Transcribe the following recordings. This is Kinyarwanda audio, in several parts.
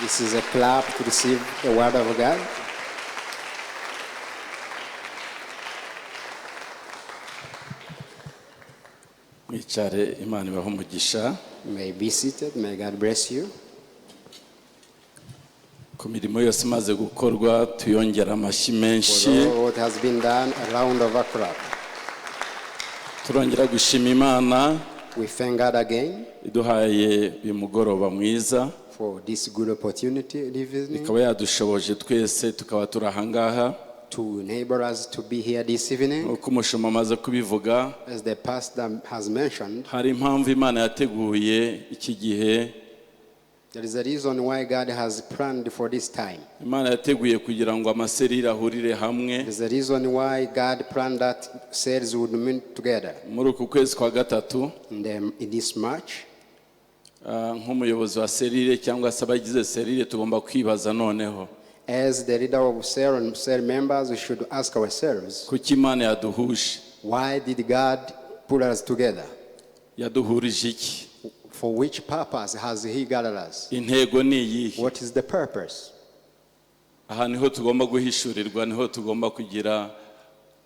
This is a clap to receive the word of God. Mwicare, Imana ibahe umugisha. You may be seated. May God bless you. Ku mirimo yose imaze gukorwa tuyongera amashyi menshi. For all what has been done, a round of applause. Turongera gushima Imana We thank God again iduhaye uyu mugoroba mwiza, for this good opportunity this evening ikaba yadushoboje twese tukaba turi ahangaha. To enable us to be here this evening. Nk'uko umushumba amaze kubivuga, As the pastor has mentioned, hari impamvu Imana yateguye iki gihe. There is a reason why God has planned for this time. Imana yateguye kugira ngo amaserire ahurire hamwe. There is a reason why God planned that cells would meet together Muri uku kwezi kwa gatatu, in this March. Nk'umuyobozi wa serire cyangwa se abagize serire tugomba kwibaza noneho, As the leader of cell and cell members, we should ask ourselves, kuki Imana yaduhuje? Why did God put us together? Yaduhurije iki? For which purpose has He gathered us? Intego ni iyihe? What is the purpose? Aha niho tugomba guhishurirwa, niho tugomba kugira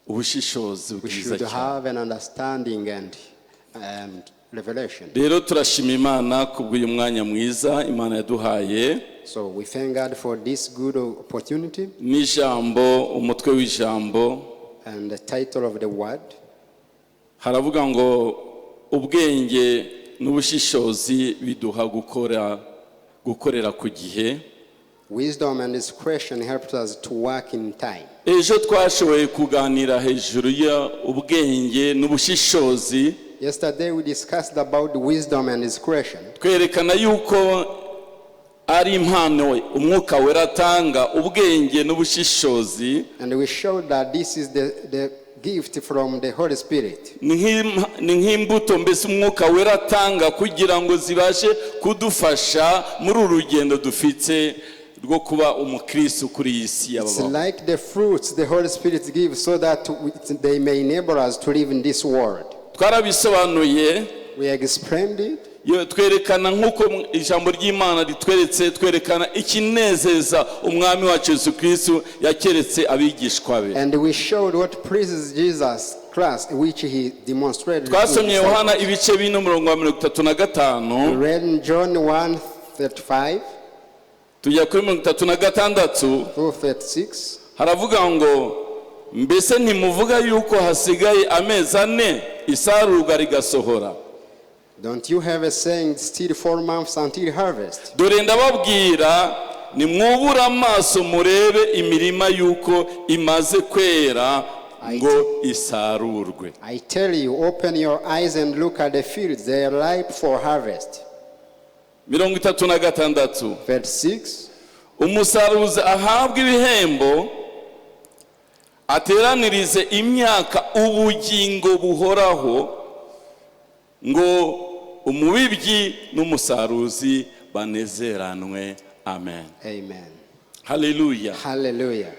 ubushishozi We bwiza should cyane. Have an understanding and revelation. Rero turashima Imana kubw'uyu mwanya mwiza Imana yaduhaye. So we thank God for this good opportunity N'ijambo, umutwe w'ijambo and the title of the word. Haravuga ngo ubwenge n'ubushishozi biduha gukora gukorera ku gihe. Wisdom and discretion helps us to work in time. Ejo twashoboye kuganira hejuru ya ubwenge n'ubushishozi. Yesterday we discussed about wisdom and discretion. Twerekana yuko ari impano umwuka wera atanga, ubwenge n'ubushishozi. And we showed that this is the gift from the Holy Spirit. Ni nk'imbuto mbese umwuka wera atanga kugira ngo zibashe kudufasha muri uru rugendo dufite rwo kuba umukristo kuri iyi si It's y'ababaho. Like the fruits the Holy Spirit gives so that they may enable us to live in this world. Twarabisobanuye. We explained it. Twerekana nk'uko ijambo ry'Imana ritweretse, twerekana ikinezeza umwami wacu Yesu Kristo yakeretse abigishwa be. And we showed what pleases Jesus Christ, which he demonstrated to his Twasomye disciples. Yohana ibice 4, umurongo wa 35. We read in John 1:35 Tujya kuri 36. Through 36. Haravuga ngo mbese ntimuvuga yuko hasigaye amezi 4 isarurwa rigasohora? Don't you have a saying, still 4 months until harvest? Dore ndababwira, nimwubure amaso murebe imirima yuko imaze kwera ngo isarurwe. I tell you, open your eyes and look at the fields, they are ripe for harvest. 36. 36. Umusaruzi ahabwa ibihembo, ateranirize imyaka ubugingo buhoraho, ngo umubibyi n'umusaruzi banezeranwe. Amen. Amen. Haleluya. Hallelujah.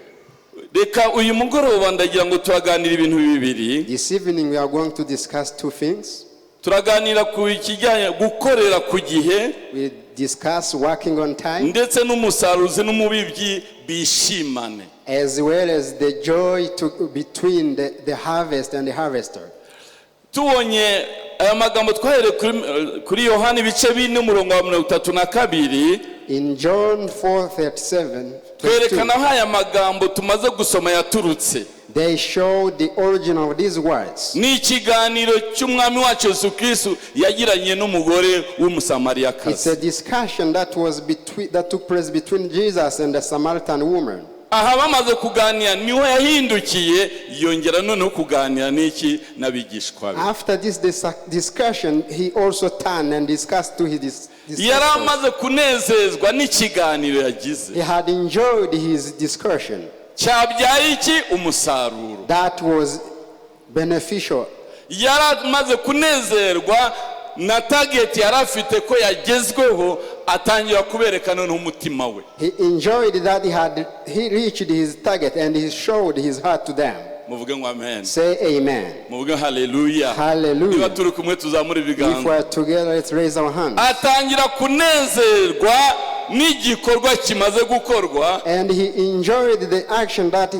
Reka uyu mugoroba ndagira ngo turaganira ibintu bibiri. This evening we are going to discuss two things. Turaganira ku kijyanye gukorera ku gihe, We discuss working on time ndetse n'umusaruzi n'umubibyi bishimane. As well as the joy between the harvest and the harvester. Tubonye aya magambo twahereye kuri Yohani ibice 4, umurongo wa 32. In John 4:37, Twerekana aho aya magambo tumaze gusoma yaturutse. They show the origin of these words. Ni ikiganiro cy'umwami wacu Yesu Kristo yagiranye n'umugore It's w'Umusamariyakazi. A discussion that took place between Jesus and the Samaritan woman. Aha bamaze kuganira niho yahindukiye yongera noneho kuganira n'iki n'abigishwa be. After this discussion, he also turned and discussed to his Yari disciples. amaze kunezezwa n'ikiganiro yagize. He had enjoyed his discussion. Cyabyaye iki? Umusaruro. That was beneficial. Yari amaze kunezerwa na target yari afite ko yagezweho, atangira kubereka noneho umutima we. He enjoyed that he reached his target and he showed his heart to them. Muvuge ngo amen. Say amen. Muvuge haleluya. Hallelujah. Niba turi kumwe tuzamura If ibiganza. we are together, let's raise our hands. Atangira kunezerwa n'igikorwa kimaze gukorwa. And he enjoyed the action that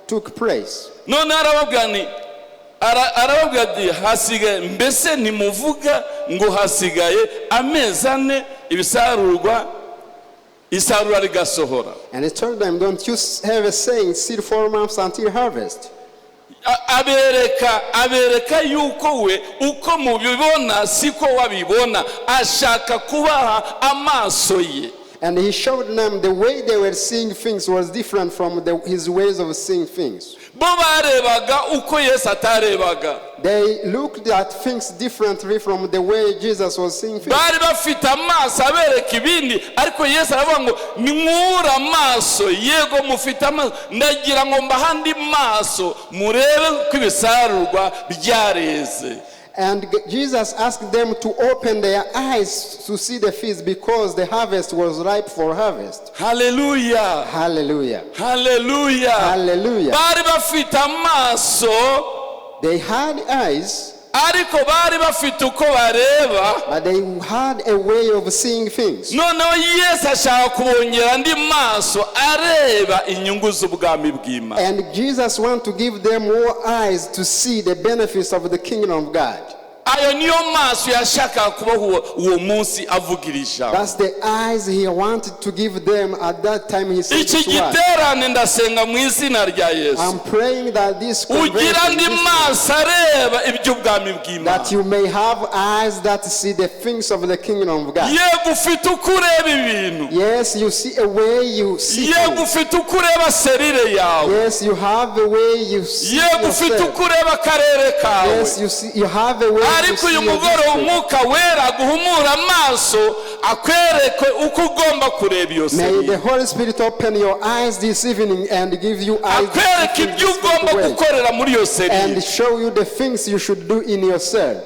took place. Noneho arababwira ni arababwira ati hasigaye mbese ntimuvuga ngo hasigaye amezi 4 ibisarurwa isarura rigasohora? And he told them, "Don't you have a saying, still 4 months until harvest?" Abereka yuko we uko mubibona siko wabibona, ashaka kubaha amaso ye. And he showed them the way they were seeing things was different from his ways of seeing things. Bo barebaga uko Yesu atarebaga. They looked at things differently from the way Jesus was seeing things. Bari bafite amaso abereka ibindi, ariko Yesu aravuga ngo nimwure amaso, yego mufite amaso, ndagira ngo mbahe andi maso murebe ko ibisarurwa byareze. And Jesus asked them to open their eyes to see the fields because the harvest was ripe for harvest. Haleluya. Hallelujah. Haleluya. Hallelujah. Bari bafite amaso, They had eyes, ariko bari bafite uko bareba. but they had a way of seeing things. Noneho Yesu ashaka kubongera andi maso areba inyungu z'ubwami bw'Imana. And Jesus wanted to give them more eyes to see the benefits of the kingdom of God. Ayo niyo maso yashakaga kubaha uwo munsi avuga iri jambo. That's the eyes he wanted to give them at that time he said Iki this word. giterane ndasenga mu izina rya Yesu, I'm praying that this ugira convention, andi maso areba iby'ubwami bw'Imana. that you may have eyes that see the things of the kingdom of God. Yego ufite uko ureba ibintu. Yes, you see a way you see Yego things. ufite uko ureba cellule yawe. Yes, you have a way you see Yego ufite yourself. uko ureba akarere kawe. Yes, you see you have a way you Ariko see uyu your mugoroba district. Umwuka Wera aguhumura amaso akwereke uko ugomba kureba iyo May the cellule. Holy Spirit open your eyes this evening and give you eyes to Akwereke see ibyo this ugomba way gukorera muri iyo cellule. and show you the things you should do in your cell.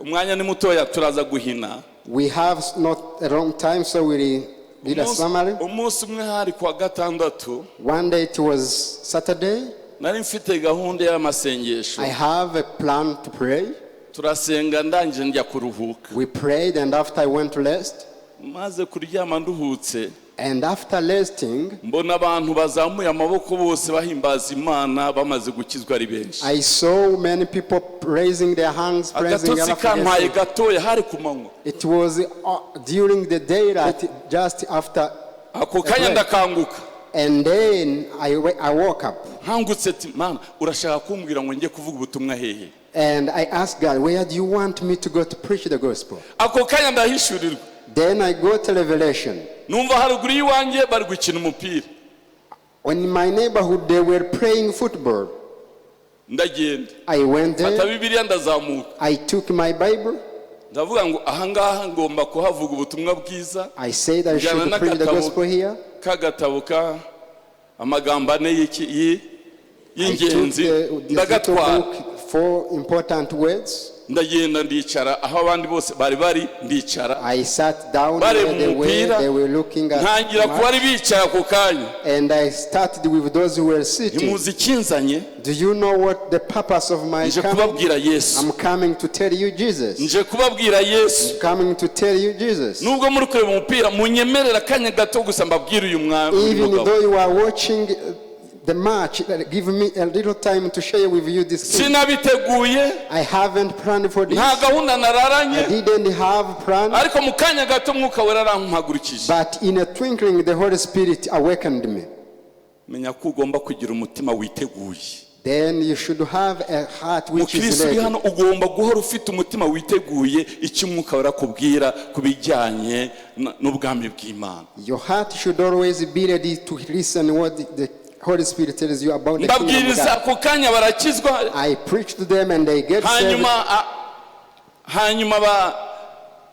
Umwanya ni mutoya, turaza guhina. We have not a long time, so we did a summary. Umunsi umwe hari kuwa gatandatu. One day it was Saturday. Nari mfite gahunda y'amasengesho. I have a plan to pray. Turasenga, ndangije njya kuruhuka. We prayed, and after I went to rest, Maze kuryama nduhutse, and after resting, mbona abantu bazamuye amaboko bose bahimbaza Imana bamaze gukizwa ari benshi. I saw many people raising their hands, praising Agatotsi Allah. kantwaye gatoya, hari ku manywa. It was during the daylight, just after, Ako kanya ndakanguka. and then I woke up Nkangutse ati Mana, urashaka kumbwira ngo njye kuvuga ubutumwa hehe? And I asked God, "Where do you want me to go to preach the gospel?" Ako kanya ndahishurirwa. Then I got a revelation. Numva haruguru y'iwanjye bari gukina umupira. When in my neighborhood they were playing football, Ndagenda, I went mfata there. Bibiliya, ndazamuka. I took my Bible. Ndavuga ngo ahangaha ngomba kuhavuga ubutumwa bwiza. I said I Njyana should preach the n'agatabo gospel here. k'agatabo ka amagambo ane I took y'ingenzi, the little ndagatwara. book, four important words. Ndagenda ndicara aho abandi bose bari bari, ndicara. I sat down Bareba where they were. umupira, They were looking at ntangira the kuba match, ari bicaye ako kanya. and I started with those who were sitting. Ntimuzi ikinzanye? Do you know what the purpose of my Nje coming? kubabwira Yesu. I'm coming to tell you Jesus. Nje kubabwira Yesu. I'm coming to tell you Jesus. Nubwo muri kureba umupira, munyemerera akanya gato gusa mbabwire uyu mwami, uyu Even mugabo. though you are watching the match, give me a little time to share with you this thing. Sinabiteguye. I haven't planned for this. Nta gahunda nararanye. I didn't have plan, Ariko mu kanya gato Mwuka Wera arampagurukije. But in a twinkling, the Holy Spirit awakened me. Menya ko ugomba kugira umutima witeguye. Then you should have a heart which is Mukirisitu uri ready. hano, ugomba guhora ufite umutima witeguye icyo Umwuka Wera akubwira ku bijyanye n'ubwami bw'Imana. Your heart should always be ready to listen what the Holy Spirit tells you about the kingdom of Mbabwiriza, God. ako kanya barakizwa. I preached to them and they get saved. Hanyuma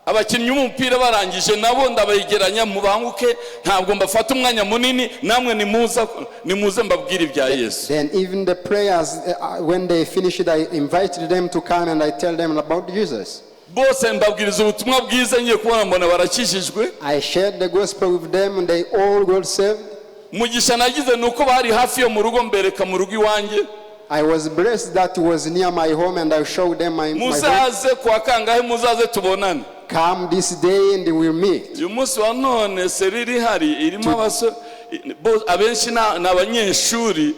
abakinnyi b'umupira barangije nabo ndabegeranya, mubanguke, ntabwo mbafata umwanya munini, namwe nimuza nimuze mbabwire ibya Yesu. Then even the prayers, when they finished, I invited them to come and I tell them about Jesus. Bose mbabwiriza ubutumwa bwiza, ngiye kubona mbona barakijijwe. I shared the gospel with them and they all got saved. Umugisha nagize ni uko bari hafi yo mu rugo, mbereka mu rugo iwanjye. I was blessed that was near my home and I showed them my home. Muzaze kuwa kangahe, muzaze tubonane. Come this day and we'll meet. Uyu munsi wa none cellule ihari irimo abasore abenshi ni abanyeshuri.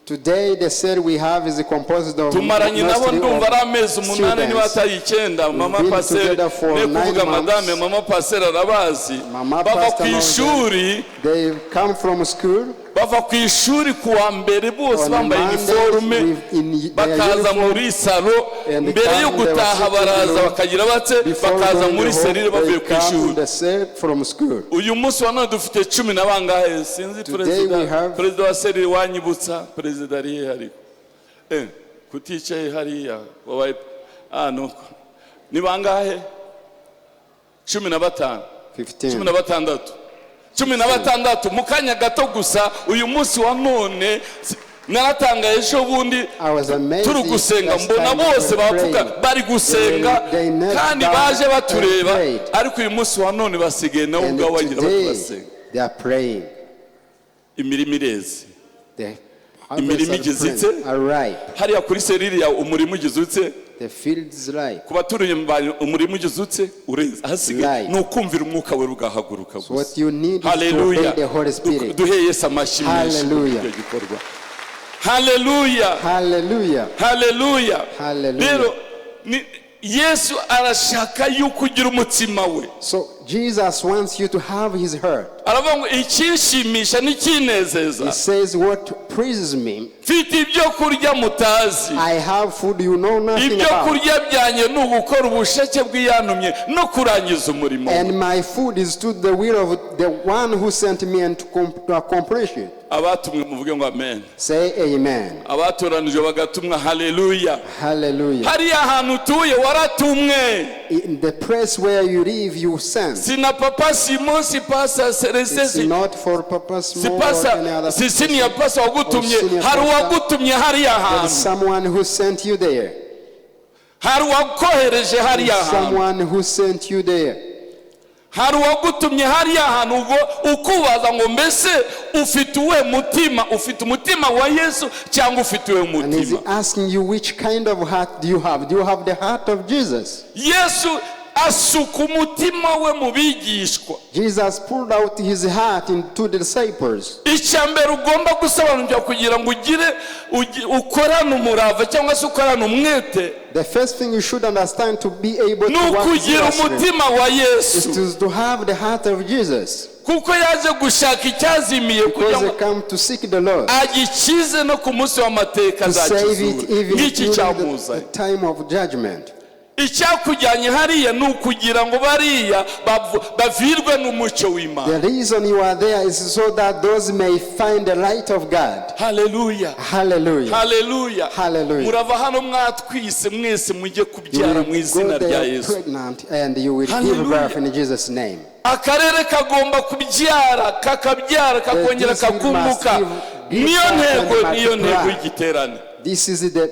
Today, the cell we have is composed of Tumaranye nabo mostly ndumva ari of amezi 8 niba students. atari 9. Mama Been paseri together for ne 9 kuvuga months. Madame mama paseri arabazi. Mama Bava pastor ku knows them. ishuri. They come from school Bava ku ishuri ku wa mbere bose on bambaye Mondays iniforume with in their bakaza uniform. Muri salo And mbere yo come, they were gutaha sitting baraza alone. bakagira bate Before bakaza going muri home, cellule bavuye they ku come ishuri. in the cell from school. Uyu munsi wa none dufite cumi na bangahe sinzi. Today Perezida we have- perezida wa cellule wanyibutsa perezida ari he ariko kuticaye hariya wabaye nuko ni bangahe? 15, cumi 15. na batandatu, 16 mu kanya gato gusa. Uyu munsi wa none naratangaye ejo bundi I was amazed turi gusenga last mbona time we bose were bapfuka praying. bari gusenga They knelt kandi down baje and batureba prayed. ariko uyu munsi wa none basigaye nabo And ubwabo bagira bati today, basenga. they are praying. Imirima ireze. The Imirima harvests igize are, ite? praying, are ripe. Hariya kuri cellule yawe umurima ugize ute? The field is ripe. Ku baturanyi bawe umurima ugize ute? Ureze. Ahasigaye Ripe. ni ukumvira umwuka we ugahaguruka So gusa. what you need is to obey Haleluya. the Holy Spirit. Duhe Yesu amashyi menshi kuri Hallelujah. icyo gikorwa. Haleluya. Hallelujah. Haleluya. Hallelujah. Rero Yesu arashaka yuko ugira umutima we. So Jesus wants you to have his heart. Aravuga ngo ikinshimisha n'ikinezeza He says, "What pleases me, mfite ibyo kurya mutazi. I have food you know nothing Ibyo about. kurya byanjye ni ugukora ubushake bw'iyantumye no kurangiza umurimo we." And my food is to the will of the one who sent me and to accomplish it." Abatumwe muvuge ngo amen. Say amen. Abatoranijwe bagatumwa, haleluya. Hallelujah. Hariya hantu utuye waratumwe. In the place where you live, you send. Si na papa Simon, si pasa It's Celestin, not for Papa si Small or any pasa other. si senior pastor wagutumye. Or senior Hari pastor. uwagutumye hariya There hantu. is someone who sent you there. Hari uwakohereje hariya hantu. Someone who sent you there. Hari uwagutumye hariya hantu ubwo ukubaza ngo mbese ufite uwe mutima? Ufite umutima wa Yesu cyangwa ufite uwe And he's mutima? asking you, which kind of heart do you have? Do you have the heart of Jesus? Yesu asuka umutima we mu bigishwa. Jesus poured out his heart into the disciples. Icya mbere ugomba gusobanukirwa kugira ngo ugire ukorane umurava cyangwa se ukorane umwete The first thing you should understand to be able ni to work ukugira zealously umutima wa is Yesu to have the heart of Jesus. kuko yaje gushaka icyazimiye kugira Because ngo they come to seek the Lord, agikize no ku munsi w'amateka to save it azakizura even ngiki during cyamuzanye. the time of judgment. Icyakujyanye hariya ni ukugira ngo bariya bavirwe n'umucyo w'Imana. The reason you are there is so that those may find the light of God. Haleluya. Hallelujah. Haleluya. Hallelujah. Murava hano mwatwise mwese mujye You kubyara mu will izina go rya there Yesu. pregnant and you will give Hallelujah. birth in Jesus' name. Akarere kagomba kubyara kakabyara kakongera District must kakunguka. give Niyo birth and ntego, niyo ntego multiply. y'igiterane. This is the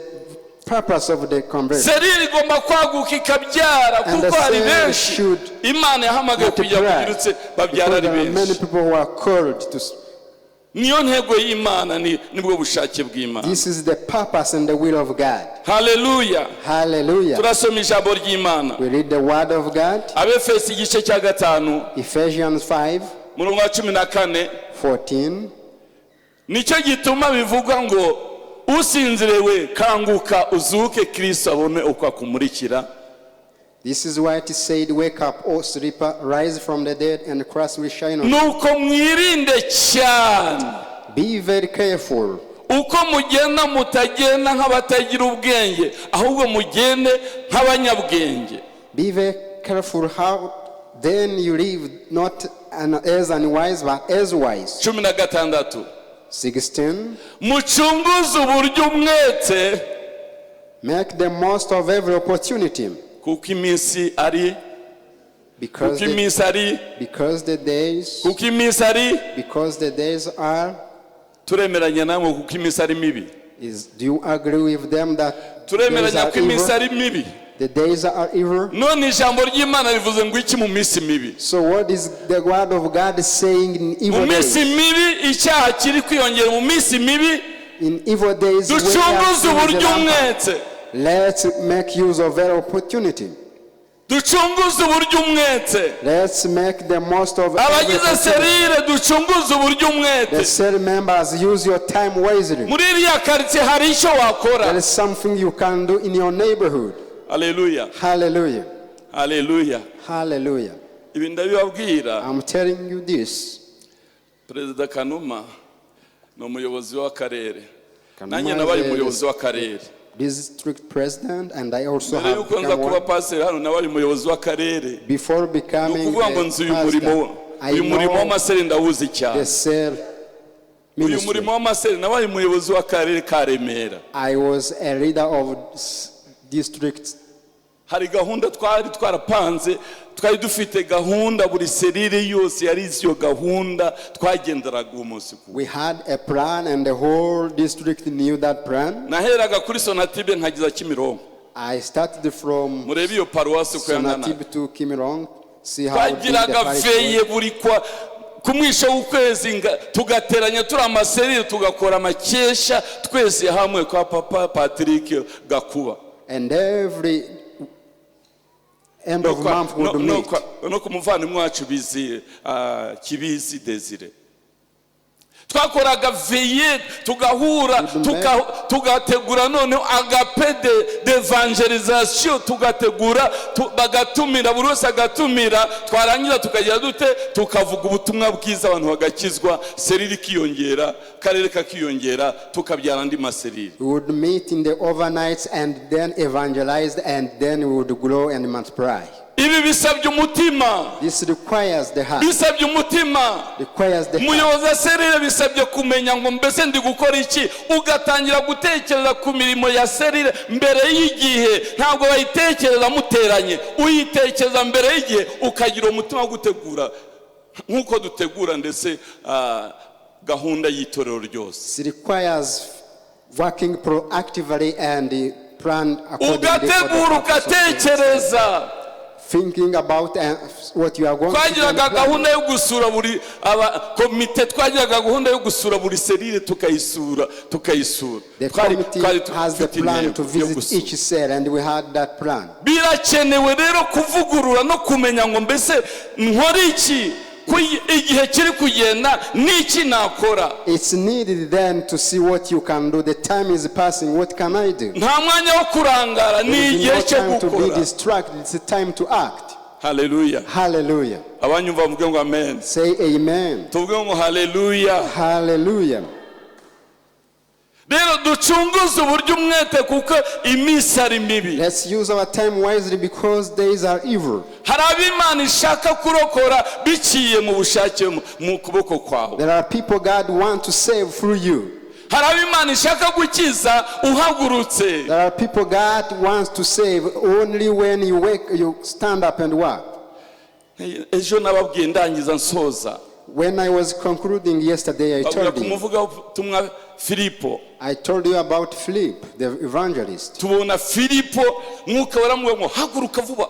purpose of the conversion. Cellule igomba kwaguka ikabyara And the kuko hari cell benshi should Imana yahamagaye kujya multiply. kugira utse babyara Because ari there are many benshi. people who are called to. Niyo ntego y'Imana nibwo bushake bw'Imana. This is the purpose and the will of God. Haleluya. Hallelujah. Turasoma ijambo ry'Imana. We read the word of God, Abefesi igice cya 5 Ephesians 5 murongo wa 14. 14. Nicyo gituma bivuga ngo usinzirewe kanguka uzuke Kristo abone uko akumurikira. This is why it is said, "Wake up, O sleeper, rise from the dead, and Christ will shine on you." Nuko mwirinde cyane Be very careful uko mugenda mutagenda nk'abatagira ubwenge ahubwo mugende nk'abanyabwenge. Be very careful how then you live, not as unwise, but as wise. 16. 16. Mucunguze uburyo umwete Make the most of every opportunity, kuko iminsi ari because kuko the, iminsi ari because the days kuko iminsi ari because the days are turemeranya namwe kuko iminsi ari mibi. Is do you agree with them that days Turemeranya are ko iminsi evil? ari mibi. The days are evil. None ijambo ry'Imana rivuze ngo iki mu minsi mibi? So what is the word of God saying in Mu evil minsi days? mibi icyaha kiri kwiyongera mu minsi mibi. In evil days, where Ducunguze sin is uburyo rampant, umwete. let's make use of every opportunity. Ducunguze uburyo umwete. Let's make the most of every Abagize opportunity. Cellule, ducunguze uburyo umwete. The cell members, use your time wisely. Muri iriya karitsiye hari icyo wakora. There is something you can do in your neighborhood. Aleluya. Hallelujah. Aleluya. Hallelujah. Ibi ndabibabwira. I'm telling you this. Perezida Kanuma ni umuyobozi w'akarere. Kanuma Nanjye nabaye is a umuyobozi w'akarere. district president, and I also Mbere have y'uko nza become kuba one. pasiteri hano, nabaye umuyobozi w'akarere. Before Ni becoming ukuvuga ngo the nzi uyu murimo. pastor, I Uyu murimo know w'amacellule ndawuzi cyane. the cell Uyu ministry. murimo w'amacellule, nabaye umuyobozi w'akarere ka Remera. I was a leader of district. Hari gahunda twari twarapanze, twari dufite gahunda, buri cellule yose yari izi iyo gahunda, twagenderaga umunsi ku We had a plan, and the whole district knew that plan. Naheraga kuri Sonatube nkageza Kimironko. I started from Murebe iyo paruwasi uko yangana. Sonatube to Kimironko. See how big the Twagiraga parish veillée was. buri kwa ku mwisho w'ukwezi, tugateranya turi amacellule, tugakora amakesha twese hamwe kwa Papa Patrick Gakuba. And every end No of kwa- month we would no meet. no ku muvandimwe wacu Bizi, Kibizi Desire. Twakoraga veillée, tugahura, tugategura noneho agape d'évangélisation, tugategura, bagatumira, buri wese agatumira. Twarangiza tukagira dute? Tukavuga ubutumwa bwiza, abantu bagakizwa, cellule ikiyongera, akarere kakiyongera, tukabyara andi macellule. We would meet in the overnights and then evangelize, and then we would grow and multiply. Ibi bisabye umutima. This requires the heart. Bisabye umutima. Requires the heart. Umuyobozi wa cellule bisabye kumenya ngo mbese ndi gukora iki, ugatangira gutekereza ku mirimo ya cellule mbere y'igihe. Ntabwo bayitekereza muteranye, uyitekereza mbere y'igihe, ukagira umutima wo gutegura nk'uko dutegura ndetse gahunda y'itorero ryose. It requires working proactively and plan accordingly for the Ugategura, purpose of the ugatekereza. thinking about what you are going to do and Twagiraga plan. gahunda yo gusura buri aba komite, twagiraga gahunda yo gusura buri cellule, tukayisura, tukayisura. The Twari committee has the dufite plan intego to yo visit gusura. each cell, and we had that plan. Birakenewe rero kuvugurura no kumenya ngo mbese nkora iki, ko igihe kiri kugenda, n'iki nakora. It's needed then to see what you can do. The time is passing. What can I do? Nta mwanya wo kurangara, ni There is igihe no cyo time to be gukora. distracted. It's a time to act. Haleluya. Hallelujah. Abanyumva muvuge ngo amen. Say amen. Tuvuge ngo haleluya. Hallelujah. Rero ducunguze uburyo umwete kuko iminsi ari mibi. Let's use our time wisely because days are evil. Hari abo Imana ishaka kurokora biciye mu bushake mu kuboko kwawe. There are people God wants to save through you. Hari abo Imana ishaka gukiza uhagurutse. There are people God wants to save only when you wake, you stand up and work. Ejo nababwiye, ndangiza nsoza, When I was concluding yesterday, I babwira told ku you, muvugabutumwa Filipo. I told you about Philip, the evangelist. Tubona Filipo, Mwuka waramubwira ngo haguruka vuba.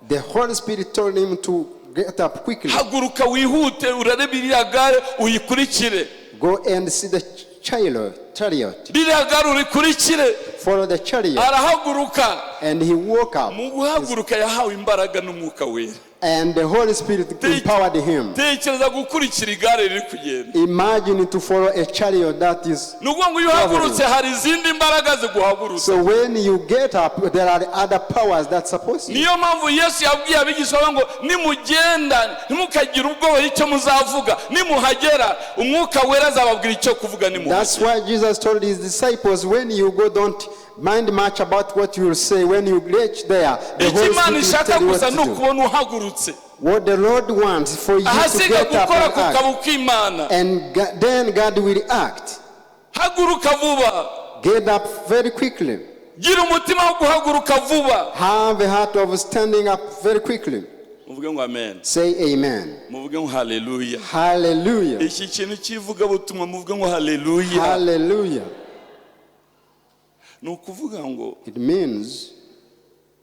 The Holy Spirit told him to get up quickly, Haguruka wihute, urarebe iriya gare uyikurikire. Go and see the chariot, Ririya gare urikurikire. Follow the chariot. Arahaguruka. And he woke up, Mu guhaguruka yahawe imbaraga n'Umwuka Wera. And the Holy Spirit empowered him. Tekereza gukurikira igare riri kugenda. Imagine to follow a chariot that is. Ni ukuvuga ngo iyo uhagurutse hari izindi mbaraga ziguhagurutsa. So when you get up, there are other powers that support you. Niyo mpamvu Yesu yabwiye abigishwa be ngo nimugenda ntimukagire ubwoba y'icyo muzavuga, nimuhagera Umwuka Wera azababwira icyo kuvuga nimuhagera. That's why Jesus told his disciples, when you go, don't mind much about what you will say. When you reach there, the Icyo Holy Imana Spirit will ishaka tell you gusa what ni to do. ukubona uhagurutse. What the Lord wants for you to Ahasiga get up gukora and act. kukaba ukw'Imana. And then God will act. Haguruka vuba. Get up very quickly. Gira umutima wo guhaguruka vuba. Have a heart of standing up very quickly. Muvuge ngo amen. Say amen. Muvuge ngo haleluya. Hallelujah. Iki kintu cy'ivugabutumwa, muvuge ngo haleluya. Hallelujah. Ni ukuvuga ngo It means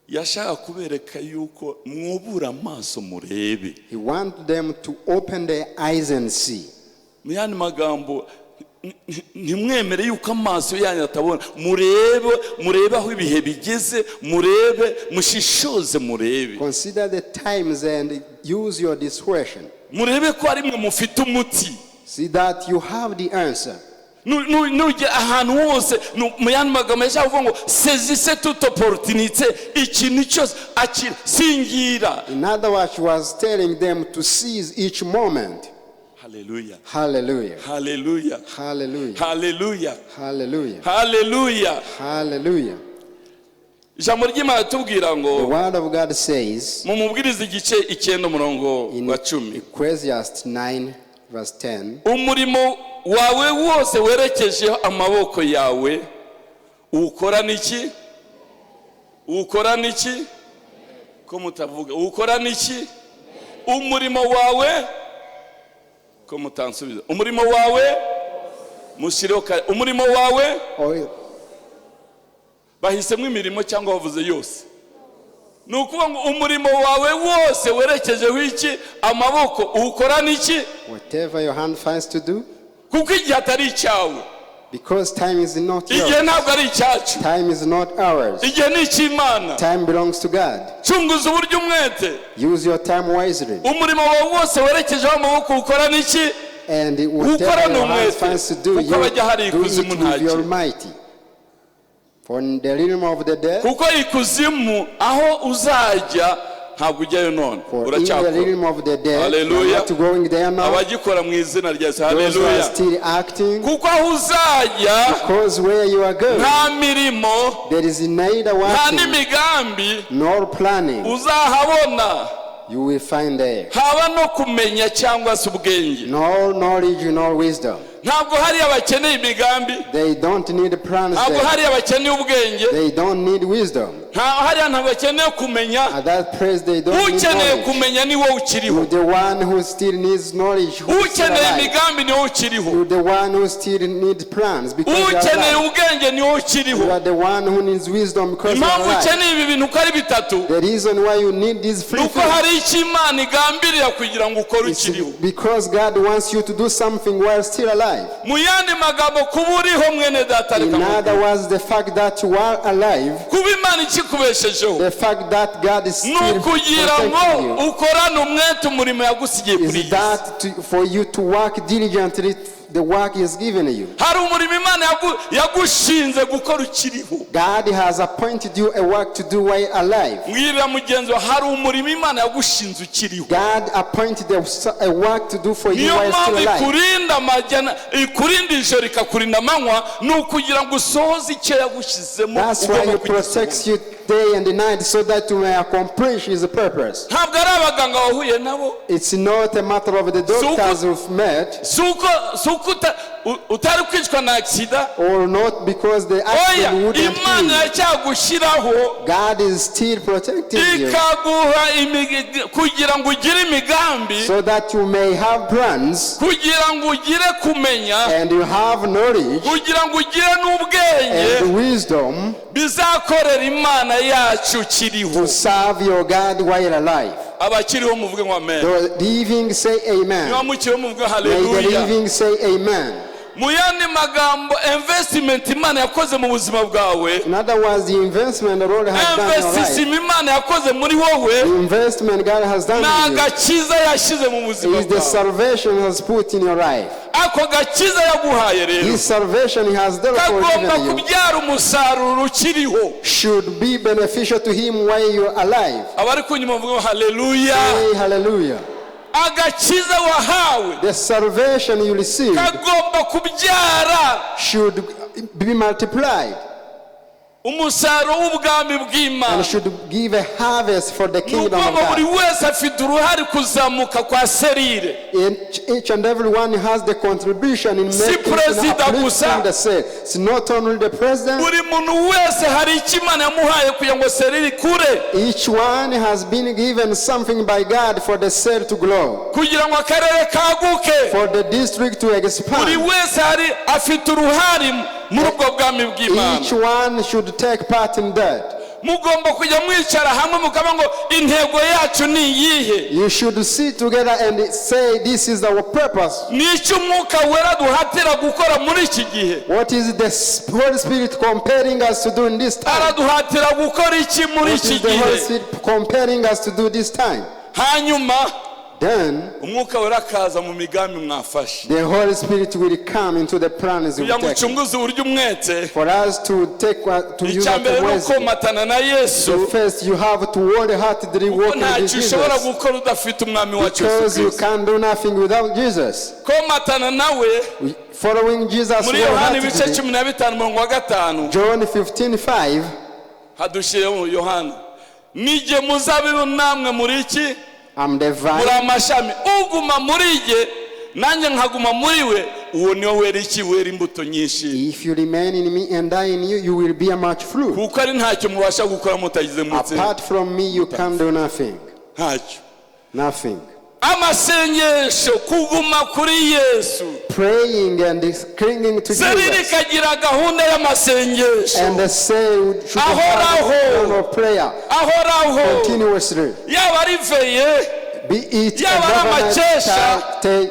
yashaka kubereka yuko mwubura amaso murebe. he wants them to open their eyes and see. Mu yandi magambo, Ntimwemere yuko amaso yanyu atabona. Murebe, murebe aho ibihe bigeze, murebe, mushishoze, murebe. Consider the times and use your discretion. Murebe ko ari mwe mufite umuti. See that you have the answer. Nujya ahantu hose, mu yandi magambo yashaka kuvuga ngo saisissez toute opportunité, ikintu cyose akira, singira. In other words, he was telling them to seize each moment. Haleluya! Hallelujah. Haleluya! Hallelujah. Haleluya! Hallelujah. Haleluya! Hallelujah. Ijambo ry'Imana tubwira ngo The word of God says mu Mubwiriza igice 9, umurongo in wa 10, Ecclesiastes 9, verse 10, umurimo wawe wose werekejeho amaboko yawe uwukora n'iki? Uwukora n'iki? Ko mutavuga? Uwukora n'iki umurimo wawe? Ko mutansubiza? Umurimo wawe mushyireho umurimo wawe. Or Bahisemo imirimo cyangwa bavuze yose? Ni ukuvuga ngo umurimo wawe wose werekejeho iki? Amaboko, uwukora n'iki? Whatever your hand finds to do, Kuko igihe atari icyawe. Because time is not Igihe yours. ntabwo ari icyacu. Time is not ours. Igihe ni icy'Imana. Time belongs to God. Cunguza uburyo umwete. Use your time wisely. Umurimo wawe wose werekejeho amaboko ukora n'iki? And whatever Ukorane your hand umwete. finds to do, Kuko you abajya hari do it ikuzimu with ntacyo. your mighty. For in the realm of the dead, Kuko ikuzimu aho uzajya ntabwo ujyayo none, for in the uracyakora. realm of the dead, you are Hallelujah. not going there now. Abagikora mu izina rya Yesu. Those who are Haleluya! still acting, Kuko aho uzajya because where you are going, nta mirimo, there is neither nta working n'imigambi nor planning uzahabona, you will find there, haba no kumenya cyangwa se ubwenge. Nor knowledge nor wisdom. Ntabwo hariya bakeneye imigambi. They don't need plans Ntabwo there. hariya bakeneye ubwenge. They don't need wisdom. Nta hariya ntabwo bakeneye kumenya. At that place, they don't need Ukeneye knowledge. kumenya ni wowe ukiriho. You're the one who still needs knowledge, who is still Ukeneye alive. imigambi ni wowe ukiriho. You're the one who still needs plans because you are Ukeneye alive. ubwenge ni wowe ukiriho. You are the one who needs wisdom because you are Impamvu alive. ukeneye ibi bintu uko ari bitatu, The reason why you need these ni free uko things hari icyo Imana igambirira kugira ngo ukore is ukiriho. because God wants you to do something while still alive. Mu yandi magambo, kuba uriho, mwene data, In reka other nkubwire. words, the fact that you are alive, Kuba Imana ikikubeshejeho the fact that God is ni still ukugira ngo protecting you, ukorane umwete umurimo yagusigiye kuri is iyi si. that for you to work diligently the work is given you. Hari umurimo Imana yagushinze gukora ukiriho. God has appointed you a work to do while alive. Mbwirira mugenzi wawe, hari umurimo Imana yagushinze ukiriho. God appointed a work to do for you Niyo while still mpamvu alive. ikurinda amajyana, ikurinda ijoro, ikakurinda amanywa, ni ukugira ngo usohoze icyo yagushyizemo. That's why Ugomba He kugisohoza. protects you day and night so that you may accomplish His purpose. Ntabwo ari abaganga wahuye nabo. It's not a matter of the doctors you've met Si uko utari kwicwa na accident. Or not because the Oya, accident wouldn't Imana kill you. iracyagushyiraho, God is still protecting you ikaguha kugira ngo ugire imigambi, so that you may have plans kugira ngo ugire kumenya, and you have knowledge kugira ngo ugire n'ubwenge and wisdom bizakorera Imana yacu kiriho. To serve your God while alive. Abakiriho muvuge ngo amen. The living say amen. Niba mukiriho muvuge May the haleluya. living say amen. Mu yandi magambo, investment Imana yakoze mu buzima bwawe, In other words, the investment the Lord has done in your life, investissement Imana yakoze muri wowe, the investment God has done ni in you, agakiza yashyize mu buzima is the bwawe. salvation He has put in your life. Ako gakiza yaguhaye rero This salvation He has therefore kagomba given you kubyara umusaruro ukiriho. Should be beneficial to Him while you're alive. Abari kunyuma bavuga ngo haleluya. Say hallelujah. Agakiza wahawe The salvation you received kagomba kubyara should be multiplied umusaruro w'ubwami bw'Imana. And should give a harvest for the Ni kingdom of ukuvuga ngo buri God. wese afite uruhare kuzamuka kwa cellule. Each and every one has the contribution in Si making in perezida gusa. uplifting the cell. It's not only the president. Buri muntu wese hari icyo Imana yamuhaye kugira ngo cellule ikure, Each one has been given something by God for the cell to grow, kugira ngo akarere kaguke. For the district to Buri expand. wese hari afite uruhare muri ubwo bwami bw'Imana. Each one should take part in that. Mugomba kujya mwicara hamwe mukaba ngo intego yacu ni iyihe? You should sit together and say, "This is our purpose." Ni icyo Umwuka Wera duhatira gukora muri iki gihe? What is the Holy Spirit compelling us to do in this time? Araduhatira gukora iki muri What iki is the Holy gihe? Spirit compelling us to do this time? Hanyuma Then Umwuka Wera akaza mu migambi mwafashe. The Holy Spirit will come into the plans we Kugira ngo take. ucunguze uburyo umwete. For us to take to use Icya mbere our ni wisdom. ukomatana na Yesu. The first, you have to wholeheartedly Kuko walk with ntacyo ushobora Jesus. gukora udafite Umwami wacu Yesu Because you Kristo. can do nothing without Jesus. Komatana nawe. Following Jesus Muri Yohana ibice wholeheartedly. 15 umurongo wa 5. John 15:5. Hadushireho Yohana nijye muzabibu namwe muri iki? I'm the Muri vine. amashami. Uguma muri jye nanjye nkaguma muri we, uwo niwe wera iki? Wera imbuto nyinshi. If you remain in me and I in you, you will bear much fruit. Kuko ari ntacyo mubasha gukora mutagize mutse. Apart from me, you can do nothing. Ntacyo. Nothing. Amasengesho, kuguma kuri Yesu. Praying and clinging to Cellule Jesus. ikagira gahunda y'amasengesho. And the cell should have a Ahoraho. plan of prayer Ahoraho. continuously. Yaba ari veillée, Be it Yaba ari amakesha, overnight,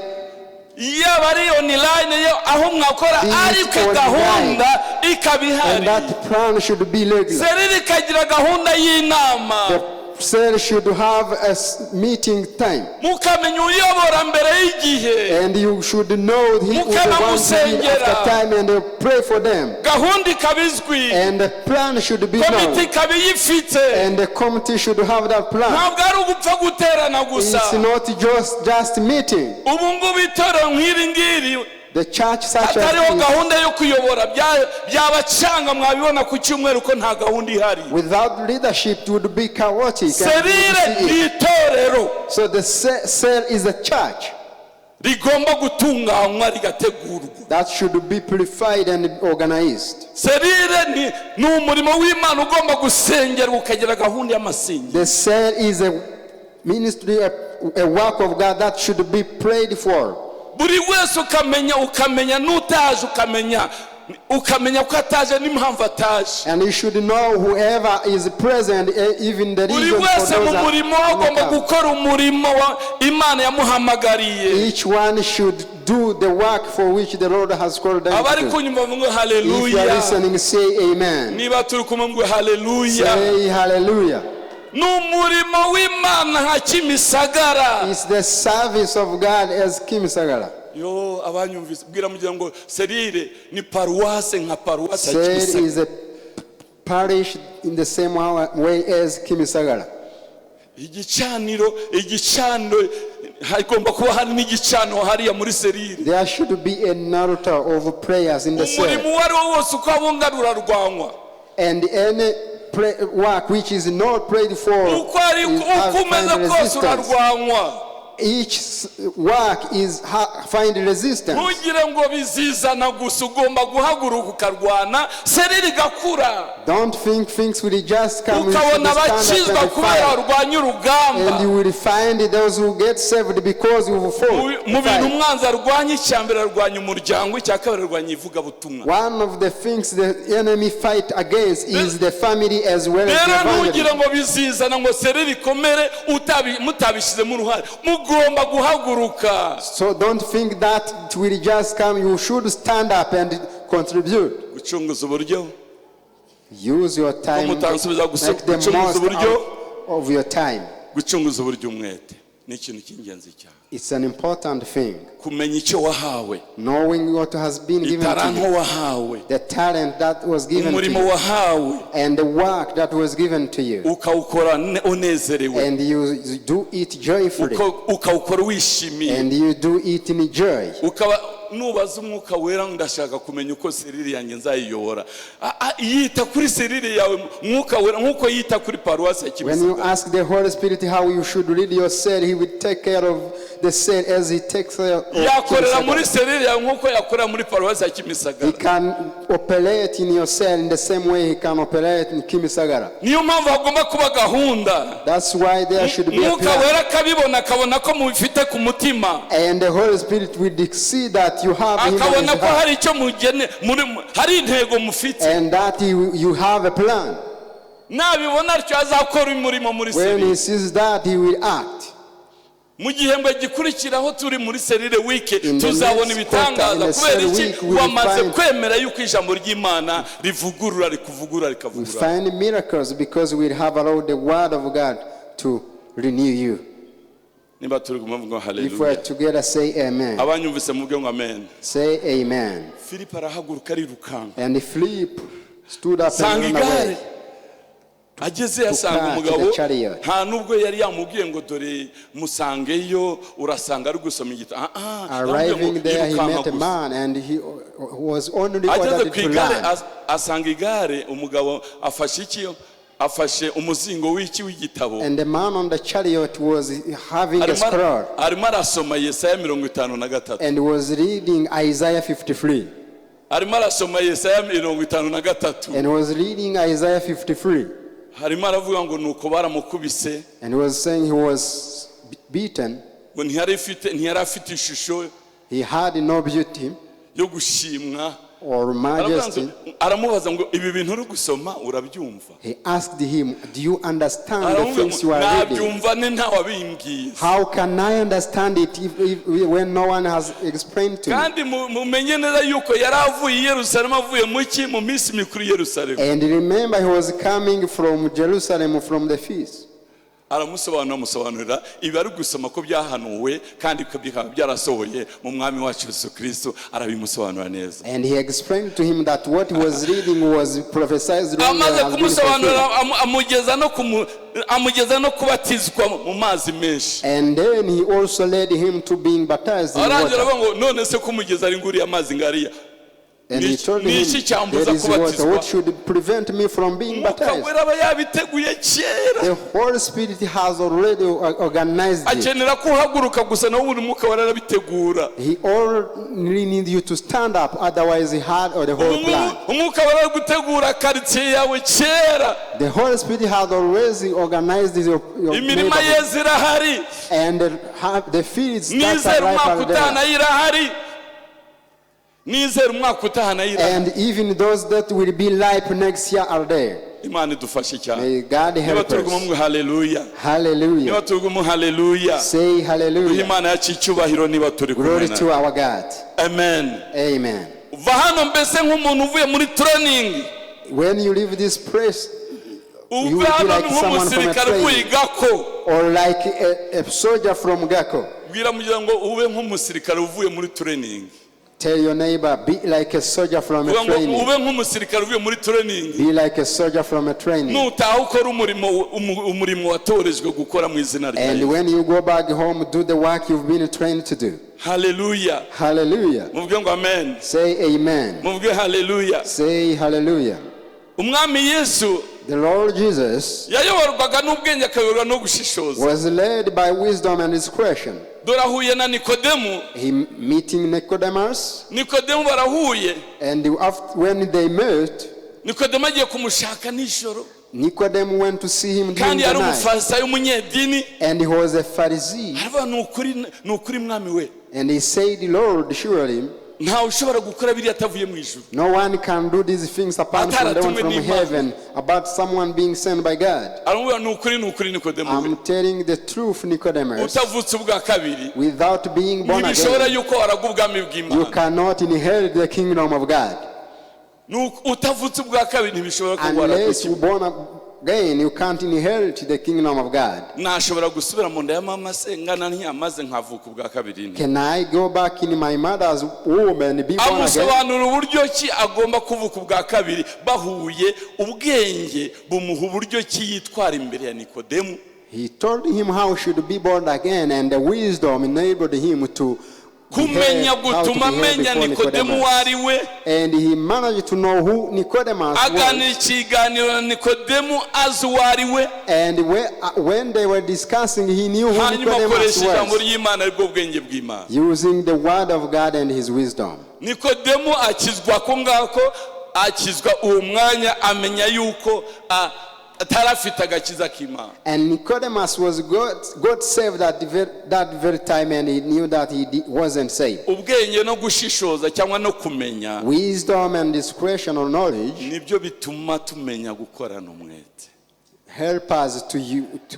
yaba ari online yo aho mwakora, Be it ariko online. gahunda ikaba and ihari. that plan should be regular. Cellule ikagira gahunda y'inama. The cell should have a meeting time. Mukamenya uyobora mbere y'igihe. And you should know he who the one to lead Mukanamusengera. after time and pray for them. Gahunda ikaba izwi. And the plan should be Komite known. ikaba iyifite. And the committee should have that plan. Ntabwo ari ugupfa guterana gusa. It's not just meeting. Ubu ngubu itorero nk'iri ngiri The church such as hatariho this, gahunda yo kuyobora byabacanga mwabibona ku cyumweru ko nta gahunda ihari. Without leadership, it would be chaotic and you would Cellule see ni it. itorero So the cell is a church rigomba gutunganywa rigategurwa. That should be purified and organized. Cellule ni umurimo w'Imana ugomba gusengerwa ukagira gahunda y'amasengesho. The cell is a ministry, a work of God that should be prayed for. Buri wese ukamenya ukamenya n'utaje ukamenya ukamenya ko ataje n'impamvu ataje. And you should know whoever is present, even the Buri reason for wese those mu that murimo we agomba not come. Gukora umurimo wa Imana yamuhamagariye. Each one should do the work for which the Lord has called them Abari to do. kunyumva ngo If you are haleluya. Listening, say amen. Niba turi kumwe ngo haleluya. Say hallelujah. Ni umurimo w'Imana nka Kimisagara. It's the service of God as Kimisagara. Yo abanyumvise bwira mugira ngo cellule ni paruwase nka paruwase ya Cell Kimisagara. Is a parish in the same way as Kimisagara. Igicaniro igicaniro hagomba kuba hari n'igicaniro hariya muri cellule. There should be an altar of prayers in the Umurimo cell. Uwo ari wo wose uko wabungana urarwanywa. And any work which is not prayed for Uko ari is, uko has umeze find kose resistance. urarwanywa. Each work is find resistance. Ntugire ngo bizizana gusa ugomba guhaguruka ukarwana cellule igakura. Don't think things will just come. You should Ukabona stand up abakizwa and kubera fight. barwanya urugamba. And you will find those who get saved because you fought. Mu bintu Fight. Umwanzi arwanya icya mbere arwanya umuryango icya kabiri arwanya ivugabutumwa. One of the things the enemy fight against is the family as well as the Rero ntugire evangelism. Ngo bizizana ngo cellule ikomere mutabishyizemo uruhare mugomba guhaguruka. So don't think that it will just come. You should stand up and contribute. Gucunguza uburyo. Use your time. Mutansubiza gusa Make the gucunguza most uburyo. Out of your time. Gucunguza uburyo umwete ni ikintu cy'ingenzi cyane. It's an important thing. Kumenya icyo wahawe. Knowing what has been given to Itaranto you, wahawe. The talent that was given to Umurimo you, wahawe. And the work that was given to you, Ukawukora unezerewe. And you do it joyfully, Ukawukora wishimiye. And you do it in joy. Ukaba nubaza Umwuka Wera ngo ndashaka kumenya uko cellule yanjye nzayiyobora. Ah, yita kuri cellule yawe Mwuka Wera nk'uko yita kuri paruwasi ya When you Kimisagara. Ask the Holy Spirit how you should lead your cell, He will take care of the cell as He takes care of Yakorera muri Kimisagara. Cellule yawe nk'uko yakorera muri paruwasi ya He Kimisagara. Can operate in your cell in the same way He can operate in Kimisagara. Niyo mpamvu hagomba kuba gahunda. That's why there should be a Mwuka plan. Wera akabibona akabona ko mubifite ku mutima. And the Holy Spirit will see that you have Him in Akabona His ko heart. Hari icyo mugene muri hari intego mufite. And that you have a plan. Nabibona atyo azakora umurimo muri When cellule. he sees that, he will act. Mu gihembwe gikurikiraho turi muri cellule week In the tuzabona next quarter, ibitangaza. in the Kubera cell iki? week, we will Wamaze kwemera yuko ijambo ry'Imana rivugurura, rikuvugurura, We rikavugurura. find miracles because we have allowed the word of God to renew you. Niba turi kumwe ngo If we are haleluya. together, say amen. Abanyumvise muvuge ngo amen. Say amen. Filipo arahaguruka arirukanka. And Philip stood up and Sanga ran igare. away. Ageze yasanga catch umugabo the chariot. nta nubwo yari yamubwiye ngo dore musangeyo urasanga ari gusoma igitabo. Ah, ah, yaramubwiye ngo Arriving there, he yirukanka met a gusa. man and he was only Ageze ordered ku to igare run. asanga igare umugabo afashe iki? Afashe umuzingo w'iki w'igitabo. And the man on the chariot was having a Arimo scroll arimo arasoma Yesaya 53. And was reading Isaiah 53. Arimo arasoma Yesaya 53. And was reading Isaiah 53. Harimo aravuga ngo nuko baramukubise. And was saying he was beaten. Ngo ntiyari afite ishusho He had no beauty yo gushimwa. Or Aravuga majesty. Aramubaza ngo ibi bintu uri gusoma urabyumva? He asked him, "Do you understand the Aramubwira things ngo you are reading?" nabyumva ne ntawabimbwiye? How can I understand it if when no one has explained to me? Kandi mumenye neza yuko yari avuye i Yerusalemu avuye mu ki mu minsi mikuru i Yerusalemu. And remember, he was coming from Jerusalem from the feast. Aramusobanura amusobanurira ibi ari gusoma ko byahanuwe kandi ko bikaba byarasohoye mu mwami wacu Yesu Kristo arabimusobanura neza. And he explained to him that what he was reading was prophesied long Amaze and has been kumusobanurira fulfilled. amugeza no kubatizwa mu mazi menshi. And then he also led him to being baptized in Arangira water. avuga ngo none se kumugeza ari nguriya amazi ngariya And he told him, ni iki cyambuza "There is water. kubatizwa?" What should prevent me from being Umwuka baptized?" wera aba yabiteguye kera. The Holy Spirit has already organized it. Akenera ko uhaguruka gusa nawe ubundi umwuka wera arabitegura. He only needs you to stand up, otherwise he had the whole plan. Umwuka wera ari gutegura karitsiye yawe kera. The Holy Spirit had already organized your Imirima neighborhood. yeze irahari. And the fields that Nizera are ripe umwaka are utaha there. nayo irahari. Nizera umwaka utaha nayo irahari. And even those that will be ripe next year are there. Imana idufashe cyane. May God Niba help turi kumwe us. ngo haleluya. Hallelujah. Niba turi kumwe haleluya. Say hallelujah. Imana yacu icyubahiro niba turi kumwe Glory nayo. to our God. Amen. Amen. Uva hano mbese nk'umuntu uvuye muri training. When you leave this place, you Uve will be hano like someone from a nk'umusirikare uvuye training i Gako. Or like a soldier from Gako. Bwira mugira ngo ube nk'umusirikare uvuye muri training. Tell your neighbor, be like a soldier from a Uvuga ngo training. ube nk'umusirikare uvuye muri training. Be like a soldier from a training. Nutaha ukora umurimo watorejwe gukora mu izina rya And Yesu. when you go back home, do the work you've been trained to do. Haleluya. Hallelujah. Muvuge ngo amen. Say amen. Muvuge haleluya. Say hallelujah. Umwami Yesu The Lord Jesus yayoborwaga n'ubwenge akayoborwa no gushishoza. Was led by wisdom and discretion. Dore ahuye na Nikodemu. He meeting Nicodemus, Nikodemu barahuye. And after, when they met, Nikodemu agiye kumushaka nijoro. Nicodemus went to see him during Kandi the yari night, umufarisayo umunyedini. And he was a Pharisee. Aravuga ni ukuri ni ukuri mwami we. And he said, "Lord, surely Ntawe ushobora gukora biriya atavuye mu ijuru. No one can do these things apart from the one Ataratumwe from n'Imana. Heaven, about someone being sent by God." Aramubwira ni ukuri ni ukuri Nikodemu we. I'm telling the truth, Nicodemus. Utavutse ubwa kabiri Without being born ntibishobora again, yuko waraga ubwami you bw'Imana. cannot inherit the kingdom of God. Utavutse ubwa kabiri ntibishobora ko waraga Unless you born again, you can't inherit the kingdom of God. Nashobora gusubira mu nda ya mama se ngana ntiyamaze nkavuka ubwa kabiri nte? Can I go back in my mother's womb and be born again? Amusobanura uburyo ki agomba kuvuka ubwa kabiri bahuye ubwenge bumuha uburyo ki yitwara imbere ya Nikodemu. He told him how he should be born again, and the wisdom enabled him to Kumenya behave, how to gutuma behave amenya before Nikodemu uwo Nicodemus. ari we. And he managed to know who Nicodemus Aganira was. ikiganiro na Nikodemu azi uwo ari we. And when they were discussing, he knew who Hanyuma Nicodemus akoresha ijambo was, ry'Imana aribwo bwenge bw'Imana. using the word of God and his wisdom. Nikodemu akizwa ako ngako akizwa uwo mwanya amenya yuko atari afite agakiza k'Imana. And Nicodemus was God saved at that very time, and he knew that he wasn't saved. Ubwenge no gushishoza cyangwa no kumenya Wisdom and discretion or knowledge nibyo bituma tumenya gukorana umwete. Help us to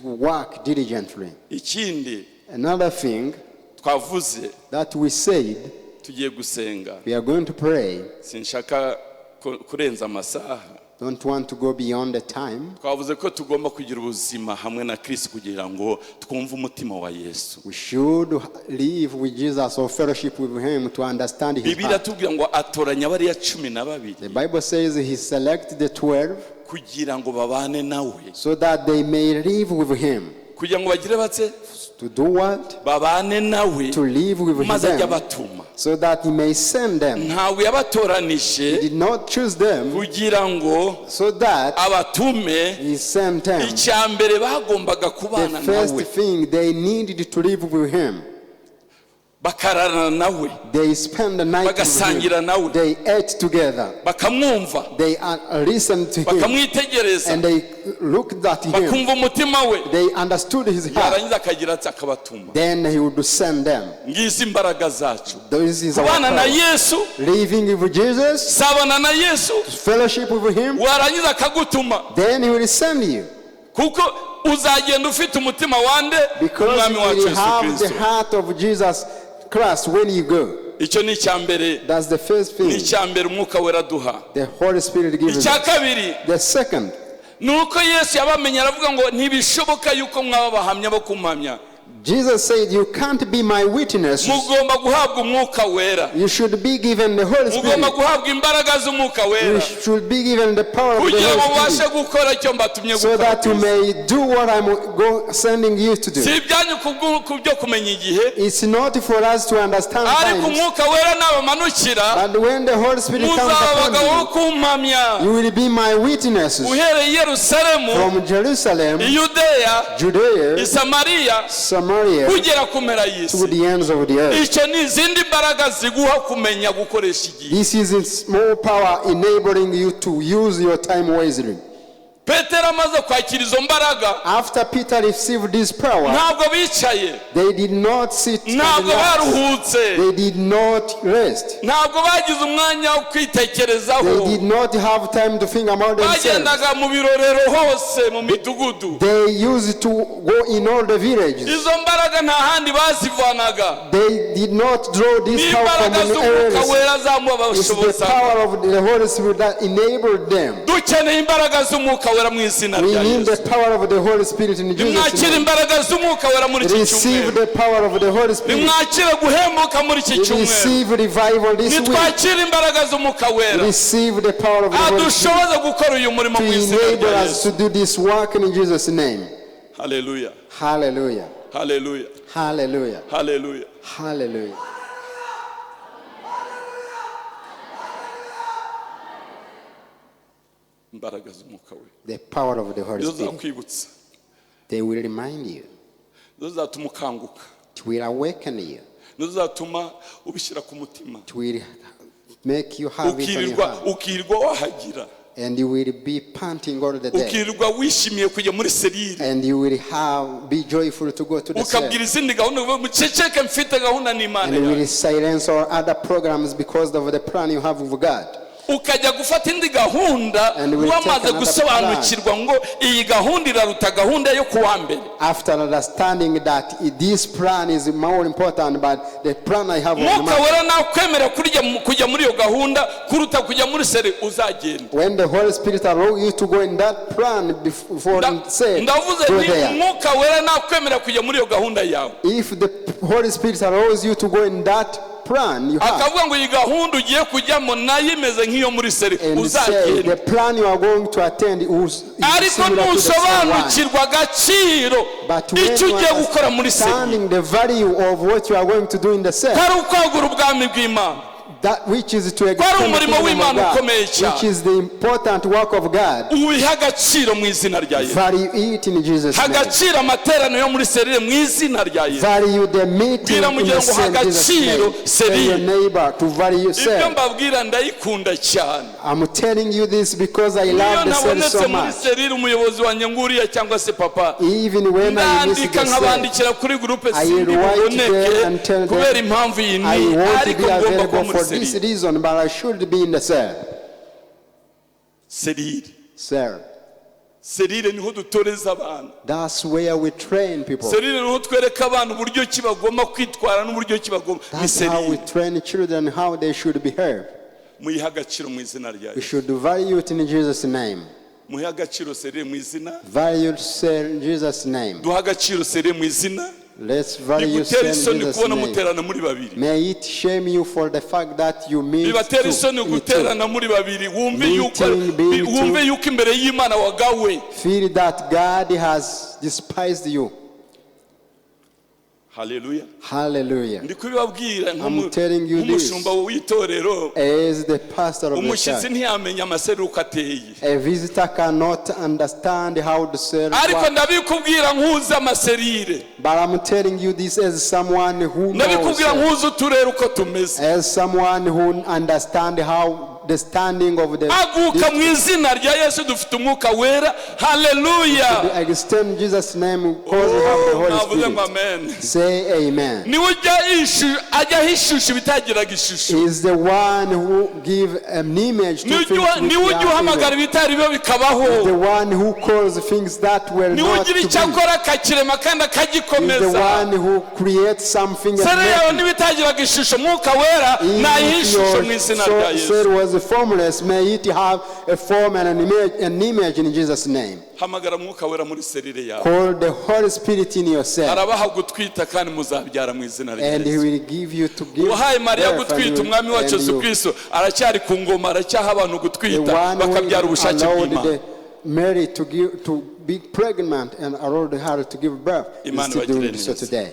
work diligently. Ikindi Another thing twavuze, that we said, tugiye gusenga. We are going to pray. Sinshaka kurenza amasaha. Don't want to go beyond the time. Twavuze ko tugomba kugira ubuzima hamwe na Kristo kugira ngo twumve umutima wa Yesu. We should live with Jesus or fellowship with him to understand his Bibiliya heart. iratubwira ngo atoranya bariya 12 The Bible says he selected the 12 kugira ngo babane nawe, so that they may live with him. Kugira ngo bagire batse To do what? Babane nawe, To live with maze ajya them, abatuma. so that he may send them. Ntabwo yabatoranije He did not choose them kugira ngo so that abatume. he sent them. Icya mbere bagombaga The kubana first nawe, thing they needed to live with him. Bakararana nawe, They spent the night with bagasangira him. Nawe, They ate together. Bakamwumva, They listened to him. bakamwitegereza, And they looked at him. Bakumva umutima we. They understood his heart. Yarangiza akagira ati akabatuma. Then he would send them. Ngizi imbaraga zacu, This is our kubana na power. Yesu, Living with Jesus, sabana na Yesu, fellowship with him, warangiza akagutuma, then he will send you. Kuko uzagenda ufite umutima wande? Because Umwami you wacu will Yesu have the Kristo. Heart of Jesus Christ when you go. Icyo ni icya mbere. That's the first Ni thing icya mbere Umwuka Wera aduha. The Holy Spirit gives Icya us. kabiri, The second, ni uko Yesu yabamenye aravuga ngo ntibishoboka yuko mwaba abahamya bo kumpamya, Jesus said, "You can't be my witness." Mugomba guhabwa Umwuka Wera, You should be given the Holy mugomba Spirit. Guhabwa imbaraga z'Umwuka You Wera should be given the power of the kugira ngo Holy mubashe Spirit gukora icyo mbatumye so gukora. That you may do what I'm sending you to do. Si ibyanyu ku byo kumenya igihe, It's not for us to understand ariko times, Umwuka Wera nabamanukira, but when the Holy Spirit comes muzaba upon abagabo bo you, kumpamya, you will be my witnesses uhereye i Yerusalemu, from Jerusalem, i Yudeya, Judea, i Samariya, Samaria, kugera ku mpera to y'isi. the ends of the earth. Icyo ni izindi mbaraga ziguha kumenya gukoresha igihe. This is its more power enabling you to use your time wisely. Petero amaze kwakira izo mbaraga, After Peter received this power, ntabwo bicaye, they did not sit and ntabwo relax. baruhutse, They did not rest. Ntabwo bagize umwanya wo kwitekerezaho. They did not have time to think about themselves. Bagendaga mu birorero hose mu midugudu. They used to go in all the villages. Izo mbaraga nta handi bazivanaga. They did not draw Ni this power from imbaraga any z'Umwuka else. Wera It's the zamubashobozaga. Power of the Holy Spirit that enabled them. Dukeneye imbaraga z'Umwuka Wera mu izina We rya need the Yesu. Power of the Holy Spirit in Jesus' Nimwakire name. Imbaraga z'Umwuka Wera muri iki Receive cyumweru. the power of the Holy Spirit. Nimwakire guhembuka muri iki cyumweru. Receive revival this week. Nitwakire imbaraga z'Umwuka Wera, Receive the power of the Holy Spirit adushoboze gukora uyu murimo to mu izina enable rya us Yesu. To do this work in Jesus' name. Haleluya. Hallelujah. Haleluya. Hallelujah. Haleluya. Hallelujah. Imbaraga z'Umwuka Wera The power of the Holy nizo Spirit. zakwibutsa, They will remind you. Nizo zatuma ukanguka, It will awaken you. Nizo zatuma ubishyira ku mutima, It will make you have it on your ukirirwa heart. Ukirirwa wahagira, And you will be panting all the day. Ukirirwa wishimiye kujya muri cellule, And you will have be joyful to go to the cell. Ukabwira izindi gahunda uvuga, muceceke mfite gahunda n'Imana And you will yawe. Silence all other programs because of the plan you have with God. Ukajya gufata indi gahunda And we will take wamaze another gusobanukirwa ngo iyi gahunda iraruta gahunda yo kuwa mbere. After understanding that this plan is more important, but the plan I have on Mwuka my Wera nakwemera kujya muri iyo gahunda kuruta kujya muri cellule, uzagenda. When the Holy Spirit allow you to go in that plan before say, Ndavuze go ni there. Umwuka Wera nakwemera kujya muri iyo gahunda yawe, If the Holy Spirit allows you to go in that plan you have, akavuga ngo iyi gahunda ugiye kujyamo nayo imeze nk'iyo muri cellule, and say uzagenda. The plan you are going to attend is Ariko similar to the same one. nusobanukirwa agaciro But when icyo you ugiye are gukora muri cellule, understanding the value of what you are going to do in the cell, ko ari ukwagura ubwami bw'Imana, that which is to ko ari extend the umurimo kingdom of w'Imana God, ukomeye cyane, which is the important work of God, uwihe agaciro mu izina rya Yesu. Value it in Jesus' name. Agaciro amateraniro yo muri cellule mu izina rya Yesu. Value the meeting Bwira in mugenzi the ngo same Jesus' agaciro name. Tell your cellule. Neighbor to value Ibyo yourself. mbabwira ndayikunda cyane. I'm telling you this because I Iyo love the cell ntabonetse so muri much. Cellule, umuyobozi wanjye nguriya cyangwa se papa, Even when I miss ndandika the cell, nkabandikira kuri groupe I sindi write buboneke them and tell kubera them impamvu iyi I n'iyi, won't ariko be ngomba kuba available muri for this cellule. Reason, but I should be in the cell. Cellule. Cell. Cellule niho dutoreza abana. That's where we train people. Cellule niho twereka abana uburyo ki bagomba kwitwara n'uburyo ki bagomba ni That's how we cellule. Train children how they should behave. Muyihe agaciro mu izina rya We Yesu. Should value it in Jesus' name. Muhe agaciro cellule mu izina. Value cell in Jesus' name. Duhe agaciro cellule mu izina. Let's value Bigutere cell in isoni Jesus' kubona name. muterana muri babiri. May it shame you for the fact that you meet Bibatera two isoni in two. guterana muri babiri wumve yuko Meeting, being two. Wumve yuko imbere y'Imana wagawe. Feel that God has despised you. Haleluya. Hallelujah. Ndi kubibabwira I'm telling you this. nk'umushumba w'itorero. As the pastor of the Umushyitsi church, ntiyamenya amacellule uko ateye. a visitor cannot understand how the cell Ariko works. ndabikubwira nk'uzi amacellule. But I'm telling you this as someone who knows, Ndabikubwira nk'uzi uturere uko tumeze. As someone who understands how the standing of the Aguka mu izina rya Yesu dufite Umwuka Wera. Haleluya. The extend Jesus' name because we have the Holy Navuze ngo Spirit. amen. Say amen. Niwe ujya ajya ahishusha ibitagiraga ishusho. Is the one who give an image to Niwe things ujya which niwe ujya are uhamagara evil. ibitari byo bikabaho. The one who calls things that were Niwe not ugira to icyo be. akora akakirema kandi Is the akagikomeza. One who creates something and Cellule yawe make it. n'ibitagiraga ishusho Mwuka Wera Even nayiha if ishusho mu your izina rya Yesu. cell was formless, may it have a form and an image in Jesus' name. Hamagara Mwuka Wera muri cellule yawe. Call the Holy Spirit in yourself, Arabaha gutwita kandi muzabyara mu izina rya and He Yesu. Will give you to give Uwahaye Mariya birth, and gutwita you Umwami wacu and Yesu you- Kirisito aracyari ku ngoma aracyaha abantu The gutwita one who bakabyara ubushake allowed bw'Imana. the Mary to be pregnant and allowed her to give birth is Imana still ibagirire doing so neza. today.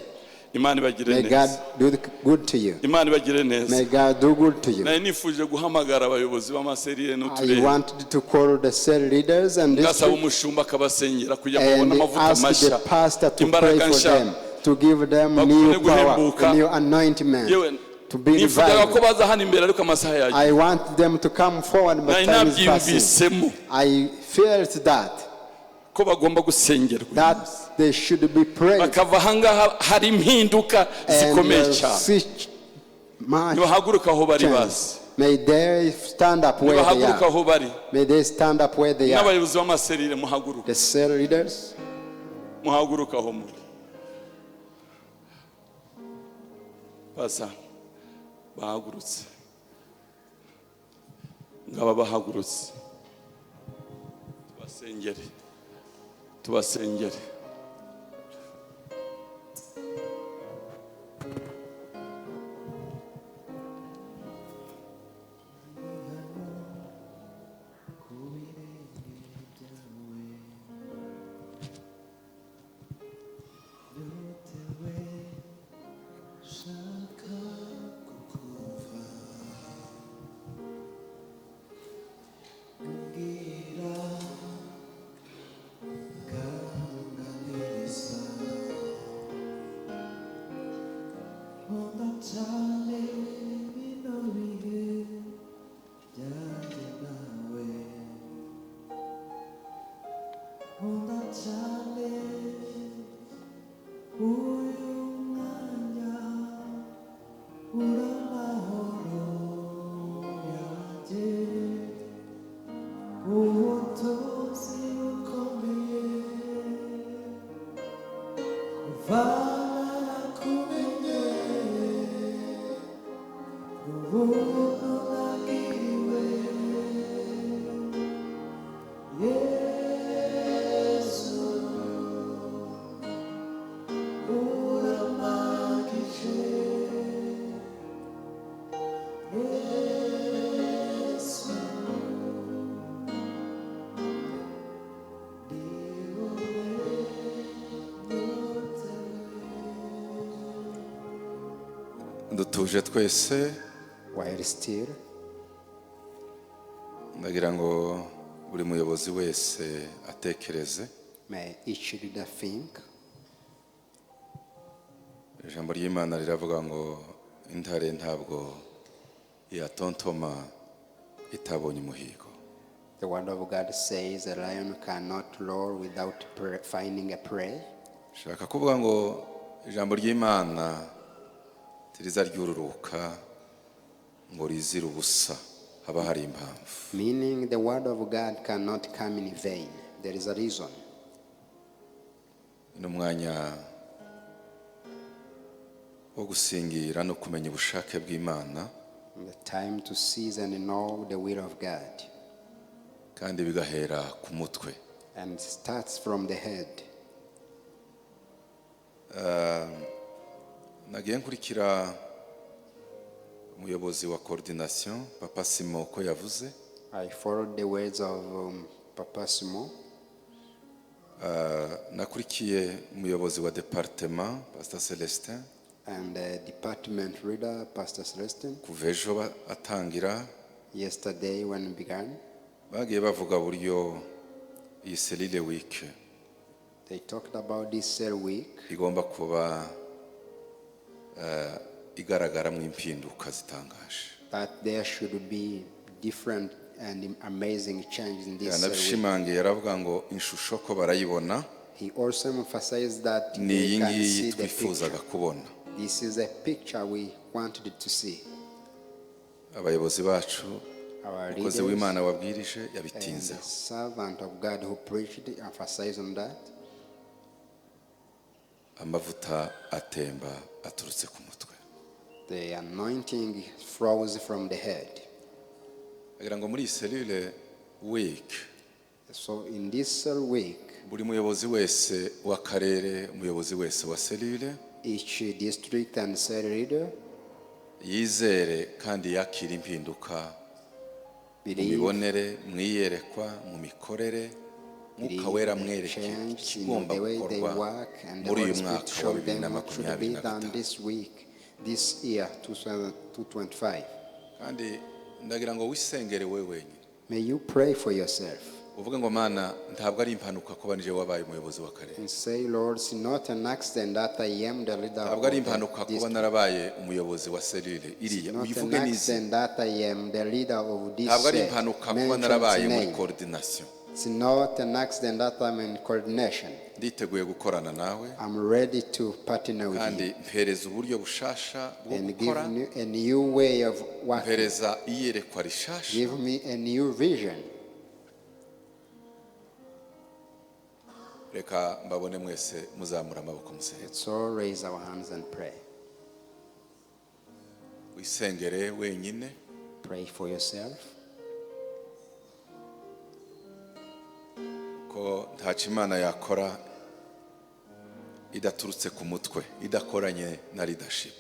Imana ibagire May God neza. Do the good to you. Imana ibagire neza. May God do good to you. Nari nifuje guhamagara abayobozi b'amacellule I n'uturere wanted to call the cell leaders and ngasaba district umushumba akabasengera kugira ngo babone and amavuta ask mashya the pastor to pray imbaraga for nshya them, to give them bakune new power, guhembuka. New anointment, Yewe to be nifuzaga ko revived. baza hano imbere ariko amasaha yagiye. I want them to come forward, but Nari time is passing. nabyiyumvisemo I felt that ko bagomba gusengerwa that they should be prayed bakava ahangaha hari impinduka and zikomeye cyane. See much Nibahaguruka aho bari change. bazi. May they stand up where they Nibahaguruka are. aho bari. May they stand up where they are. N'abayobozi b'amacellule muhaguruka. The cell leaders, Muhaguruka aho muri baza bahagurutse ngaba bahagurutse tubasengere tubasengere. Shaka kukumva mbwira kandi nkunda cyane bino bihe byanjye nawe nkunda cyane uyu mwanya uramahoro yanjye ubutunzi bukomeye kuva narakumenye ubuntu nagiriwe Yesu uramagije Yesu ni wowe nyotewe. Dutuje twese. While still, Ndagira ngo buri muyobozi wese atekereze. May each leader think. Ijambo ry'Imana riravuga ngo intare ntabwo yatontoma itabonye umuhigo. The word of God says a lion cannot roar without finding a prey. Shaka kuvuga ngo ijambo ry'Imana ntiriza ryururuka ngo rizire ubusa haba hari impamvu. Meaning the word of God cannot come in vain. There is a reason. Ni umwanya wo gusingira no kumenya ubushake bw'Imana. The time to seize and know the will of God. Kandi bigahera ku mutwe. And starts from the head. Nagiye nkurikira umuyobozi wa coordination, Papa Simo, ko yavuze. I followed the words of Papa Simo. Nakurikiye umuyobozi wa département, Pastor Celestin, And the department leader, Pastor Celestin, kuva ejo atangira. Yesterday when it began. Bagiye bavuga buryo iyi cellule week They talked about this cell week igomba kuba igaragaramo impinduka zitangaje. That there should be different and amazing change in this cell week. Yanabishimangiye, aravuga ngo ishusho ko barayibona, He also emphasized that ni they iyi can ngiyi see the twifuzaga picture. kubona. This is a picture we wanted to see. Abayobozi bacu, Our umukozi leaders w'Imana wabwirije and yabitinzeho. The servant of God who preached emphasized on that. Amavuta atemba aturutse ku mutwe. The anointing flows from the head. Agira ngo muri iyi cellule week, So in this cell week, buri muyobozi wese w'akarere, umuyobozi wese wa cellule, each district and cell leader yizere kandi yakira impinduka mu believe, mibonere, mu iyerekwa, mu mikorere. Mwuka believe Wera the mwereke change in ikigomba the way they gukorwa work and the muri Holy uyu Spirit mwaka wa show bibiri na them what should makumyabiri be na done gatanu. This week, this year, 2025. Kandi ndagira ngo wisengere we wenyine, May you pray for yourself uvuge ngo: "Mana, ntabwo ari impanuka kuba nije wabaye umuyobozi w'akarere. And say, 'Lord, it's not an accident that I am the leader Ntabwo of ari the impanuka kuba district. narabaye umuyobozi wa cellule iriya." It's not Uyivuge an n'izi. Accident that I am the leader of this Ntabwo ari set. impanuka kuba Mention narabaye its muri name. coordination. It's not an accident that I'm in coordination. Nditeguye gukorana nawe, I'm ready to partner with kandi you mpereza uburyo bushasha bwo and give gukora, me a new way of working. mpereza iyerekwa rishasha. Give me a new vision. Reka mbabone mwese muzamura amaboko musenge. Let's all raise our hands and pray. Wisengere wenyine. Pray for yourself. Ko ntacyo Imana yakora idaturutse ku mutwe, idakoranye na leadership.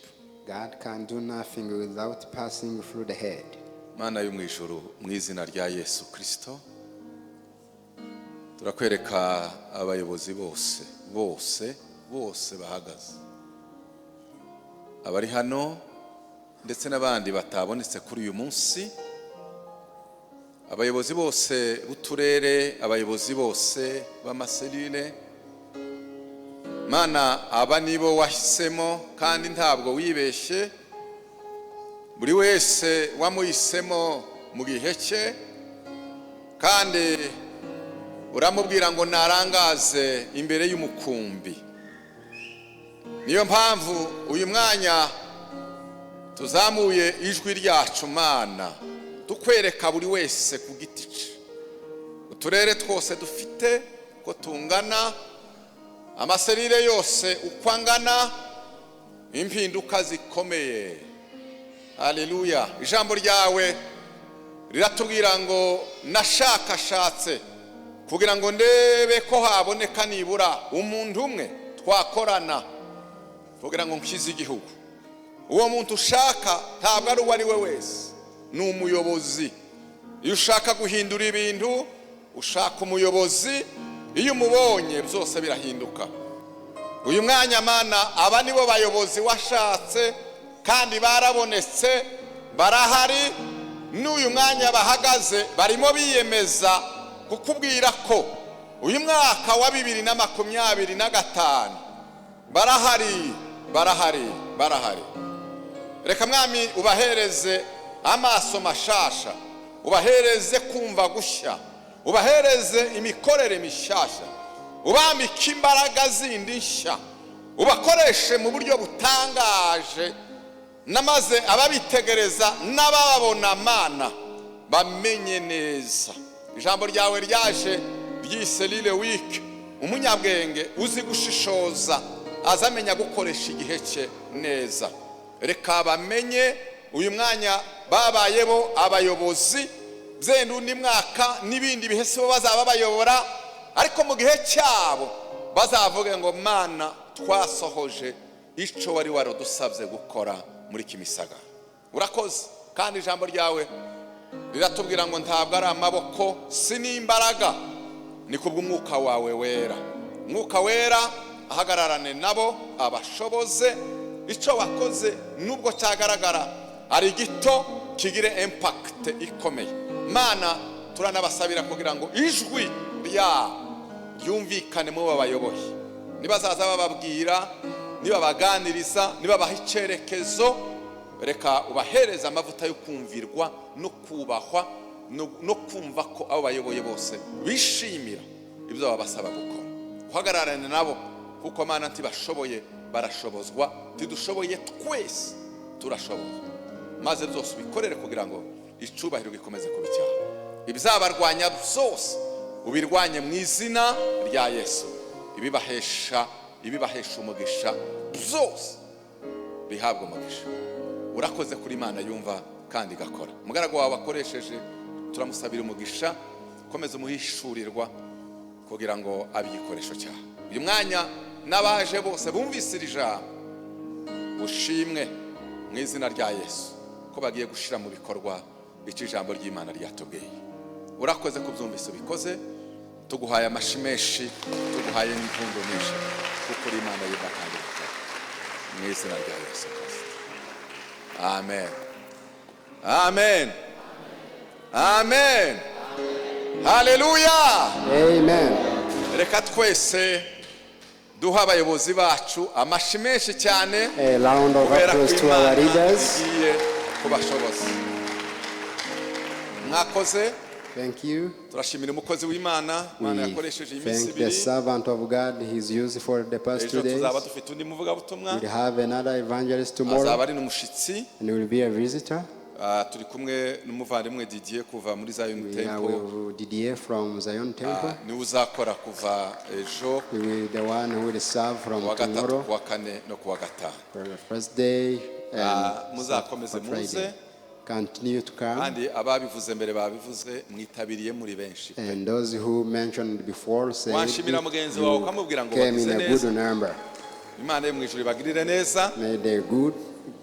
God can do nothing without passing through the head. Mana yo mu ijuru, mu izina rya Yesu Kirisito, turakwereka abayobozi bose bose bose bahagaze, abari hano ndetse n'abandi batabonetse kuri uyu munsi, abayobozi bose b'uturere, abayobozi bose b'ama cellule. Mana, aba nibo wahisemo kandi ntabwo wibeshye. Buri wese wamuhisemo mu gihe cye, kandi uramubwira ngo narangaze imbere y'umukumbi. Niyo mpamvu uyu mwanya tuzamuye ijwi ryacu, Mana, tukwereka buri wese ku giti cye, uturere twose dufite ko tungana, ama cellule yose uko angana, impinduka zikomeye. Haleluya! Ijambo ryawe riratubwira ngo: "Nashakashatse kugira ngo ndebe ko haboneka nibura umuntu umwe twakorana kugira ngo nkize igihugu." Uwo muntu ushaka ntabwo ari uwo ari we wese, ni umuyobozi. Iyo ushaka guhindura ibintu, ushaka umuyobozi. Iyo umubonye, byose birahinduka. Uyu mwanya, Mana, aba nibo bayobozi washatse kandi barabonetse, barahari. N'uyu mwanya bahagaze barimo biyemeza kukubwira ko uyu mwaka wa 2025 barahari, barahari, barahari. Reka, Mwami, ubahereze amaso mashasha, ubahereze kumva gushya, ubahereze imikorere mishasha, ubambike imbaraga zindi nshya, ubakoreshe mu buryo butangaje, namaze ababitegereza n'abababona, Mana, bamenye neza ijambo ryawe ryaje. Ry'iyi cellule week, umunyabwenge uzi gushishoza azamenya gukoresha igihe cye neza. Reka bamenye uyu mwanya babayebo abayobozi, byenda undi mwaka n'ibindi bihe si bo bazaba bayobora, ariko mu gihe cyabo bazavuge ngo: "Mana, twasohoje icyo wari waradusabye gukora muri Kimisagara." Urakoze, kandi ijambo ryawe riratubwira ngo ntabwo ari amaboko, si n'imbaraga, ni kubw'Umwuka wawe Wera. Umwuka Wera ahagararane nabo, abashoboze. Icyo wakoze, nubwo cyagaragara ari gito, kigire impact ikomeye. Mana, turanabasabira kugira ngo ijwi ryabo ryumvikane mu babayoboye. Nibazaza bababwira, nibabaganiriza, nibabaha icyerekezo, reka ubahereze amavuta yo kumvirwa no kubahwa no kumva ko abo bayoboye bose bishimira ibyo babasaba gukora. Uhagararane nabo, kuko Mana, ntibashoboye, barashobozwa. Ntidushoboye twese, turashoboye. Maze byose ubikorere kugira ngo icubahiro gikomeze kuba icyaha. Ibizabarwanya byose ubirwanye mu izina rya Yesu. Ibibahesha umugisha byose bihabwa umugisha. Urakoze kuri Imana yumva kandi igakora. Umugaragu wawe wakoresheje, turamusabira umugisha. Komeza umuhishurirwa kugira ngo abe igikoresho cyawe. Uyu mwanya n'abaje bose bumvise iri jambo, ushimwe mu izina rya Yesu ko bagiye gushyira mu bikorwa icyo ijambo ry'Imana ryatubwiye. Urakoze kubyumvise, ubikoze. Tuguhaye amashi menshi, tuguhaye n'impundu nyinshi, kuko uri Imana yumva kandi igakora. Mu izina rya Yesu Kirisito, amen, amen, amen, haleluya. Amen. Reka twese duha abayobozi bacu amashi menshi cyane, A round of kubera ko applause to our Imana leaders. igiye kubashoboza. Mwakoze. Thank you. Turashimira umukozi w'Imana Imana We yakoresheje iyi minsi thank the 2. servant of God he's used for the past Ejo 2 days. tuzaba dufite undi muvugabutumwa. We'll have another evangelist Azaba tomorrow ari n'umushitsi. and will be a visitor. Turi kumwe n'umuvandimwe Didier kuva muri Zion We are Temple. with Didier from Zion Temple. Niwe uzakora kuva ejo, He will be the one who will serve from kuwa gatatu, tomorrow, kuwa kane no kuwa gatanu. for the first day and Muzakomeze for Friday. muze. Continue to come. Kandi ababivuze mbere babivuze, mwitabiriye muri benshi. And those who mentioned before said Washimira mugenzi wawe you ukamubwira ngo came in wagize a neza. good number. Imana yo mu ijuru ibagirire neza. May the good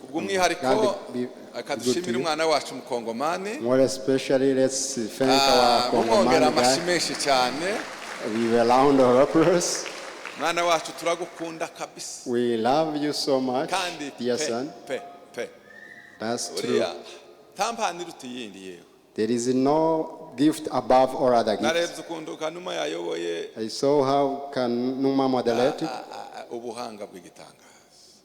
Kubw'umwihariko, God be reka good to dushimire you. umwana wacu mukongomani. More especially, let's thank our Mumwongera Congomani amashyi guy menshi cyane. with a round of applause. Mwana wacu, turagukunda kabisa. We love you so much, Kandi dear pe, son. pe pe. That's true. Uriya nta iruta iyindi yewe. There is no gift above all other gifts. Narebye ukuntu Kanuma yayoboye. I saw how Kanuma moderated. Ubuhanga bw'igitangaza.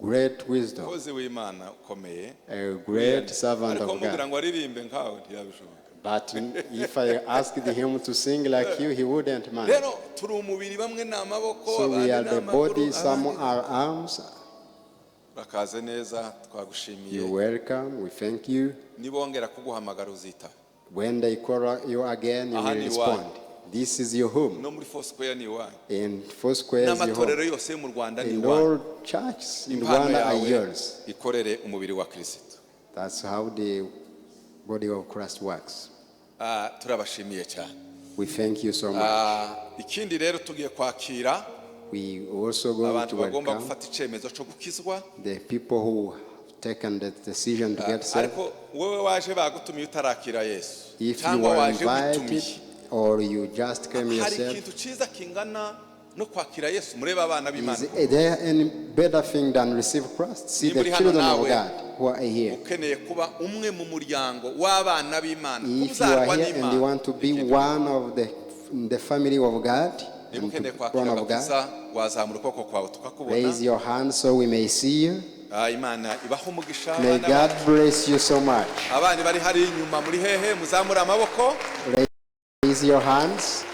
Great wisdom, Umukozi w'Imana ukomeye. a great servant Ariko of mubwira God. ngo aririmbe nkawe, ntiyabishobora. But if I asked him to sing like you, he wouldn't mind. Rero turi umubiri, bamwe ni amaboko, So we abandi are ni the amaguru, body, some abandi. are arms. Urakaze neza, twagushimiye. You're welcome. We thank you. Nibongera kuguhamagara uzitaba. When they call you again, you Aha will ni respond. This is your home. No muri Foursquare ni iwanyu. In Foursquare is your N'amatorero home. yose yo mu Rwanda ni In iwanyu. all churches in Impano Rwanda are yawe yours. ikorere umubiri wa Kirisito. That's how the body of Christ works. Turabashimiye cyane. We thank you so much. Ikindi rero, tugiye kwakira We also going abantu to bagomba welcome gufata icyemezo cyo gukizwa. the people who have taken the decision to get saved. Ariko wowe waje bagutumiye utarakira Yesu, If you cyangwa were waje witumiye, invited or you just came hari yourself, ikintu cyiza kingana no kwakira Yesu? Murebe abana b'Imana. is there any better thing than receive Christ? See Nimba the uri hano children of nawe, God who are here. ukeneye kuba umwe mu muryango w'abana b'Imana, If you are kubyarwa here and you n'Imana, want to be one of the family of God, niba and to ukeneye be kwakira born of God, agakiza, wazamura ukuboko kwawe tukakubona. raise your hand so we may see you. Imana ibahe umugisha. May Abana God bless you so much. Abandi bari hari inyuma, muri hehe? Muzamure amaboko. Raise your hands.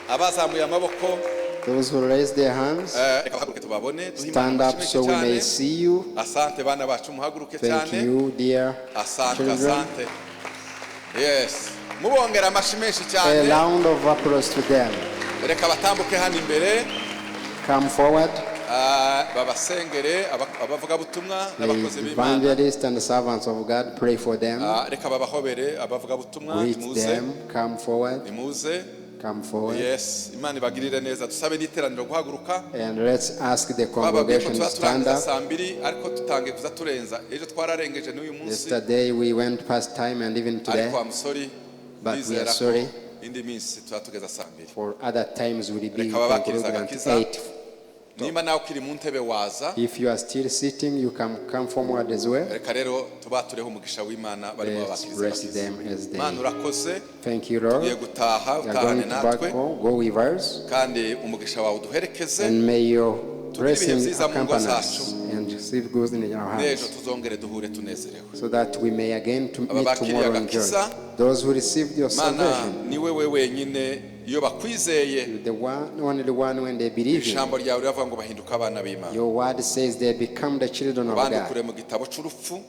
Abazamuye amaboko, Those who raise their hands, reka bahaguruke tubabone, duhe Imana stand up amashyi so we cyane. may see you. Asante bana bacu, muhaguruke Thank cyane. you, dear Asante. children. Asante, yes, mubongera amashyi menshi A cyane. round of applause to them. Reka batambuke hano imbere. Come forward. Ah, babasengere abavugabutumwa The n'abakozi b'Imana. evangelists and the servants of God, pray for them. Ah, reka babahobere abavugabutumwa. Greet Nimuze. them. Come forward. Nimuze. Come forward. Yes, Imana ibagirire neza. Dusabe n'iteraniro guhaguruka. And let's ask the Bababwiye ko congregation tuba to stand turangiza up. saa 2, ariko tutangiye kuza turenza. Ejo twararengeje, n'uyu munsi. Yesterday we went past time and even today. Ariko I'm sorry. But we are Ndizera ko sorry. indi minsi tuba tugeza saa 2. For other times will be Reka babakirize concluded at agakiza. 8. Nimba nawe ukiri mu ntebe waza. If you are still sitting, you can come forward as well. Reka rero tubatureho umugisha w'Imana barimo Let's babakiriza bless agakiza. them as they. Mana, urakoze. Thank you, Lord. Tugiye gutaha. We are Utahane going to back natwe home. Go with us. kandi umugisha wawe uduherekeze. And may your Tugire ibihe blessing byiza mu ngo accompany zacu. us and receive goods in our N'ejo hearts, tuzongere duhure tunezerewe. so that we may again to meet Ababakiriye tomorrow in joy. agakiza. Those who received your Mana, salvation, ni wewe wenyine iyo bakwizeye, the one, only one, when they believe in ijambo ryawe riravuga ngo bahinduka abana b'Imana. your word says they become the children of God. Bandukure mu gitabo c'urupfu.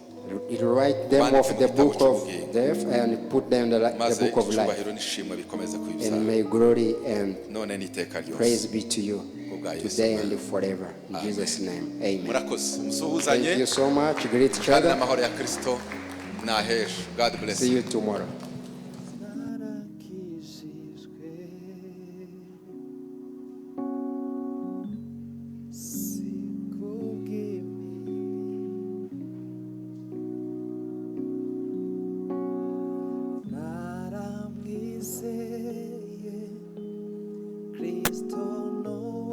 It write them Bandike off mu the gitabo book of cy'ubugingo. death and put them in the Maze book of life. icyubahiro n'ishimwe bikomeze kwibyaha And may glory and none n'iteka ryose praise be to you Kubwa Yesu. today and forever. In Amen. Jesus' name, amen. Murakoze. Thank Musuhuzanye you so much. Greet each kandi other. n'amahoro ya Kristo nahejo. God bless See you. you tomorrow.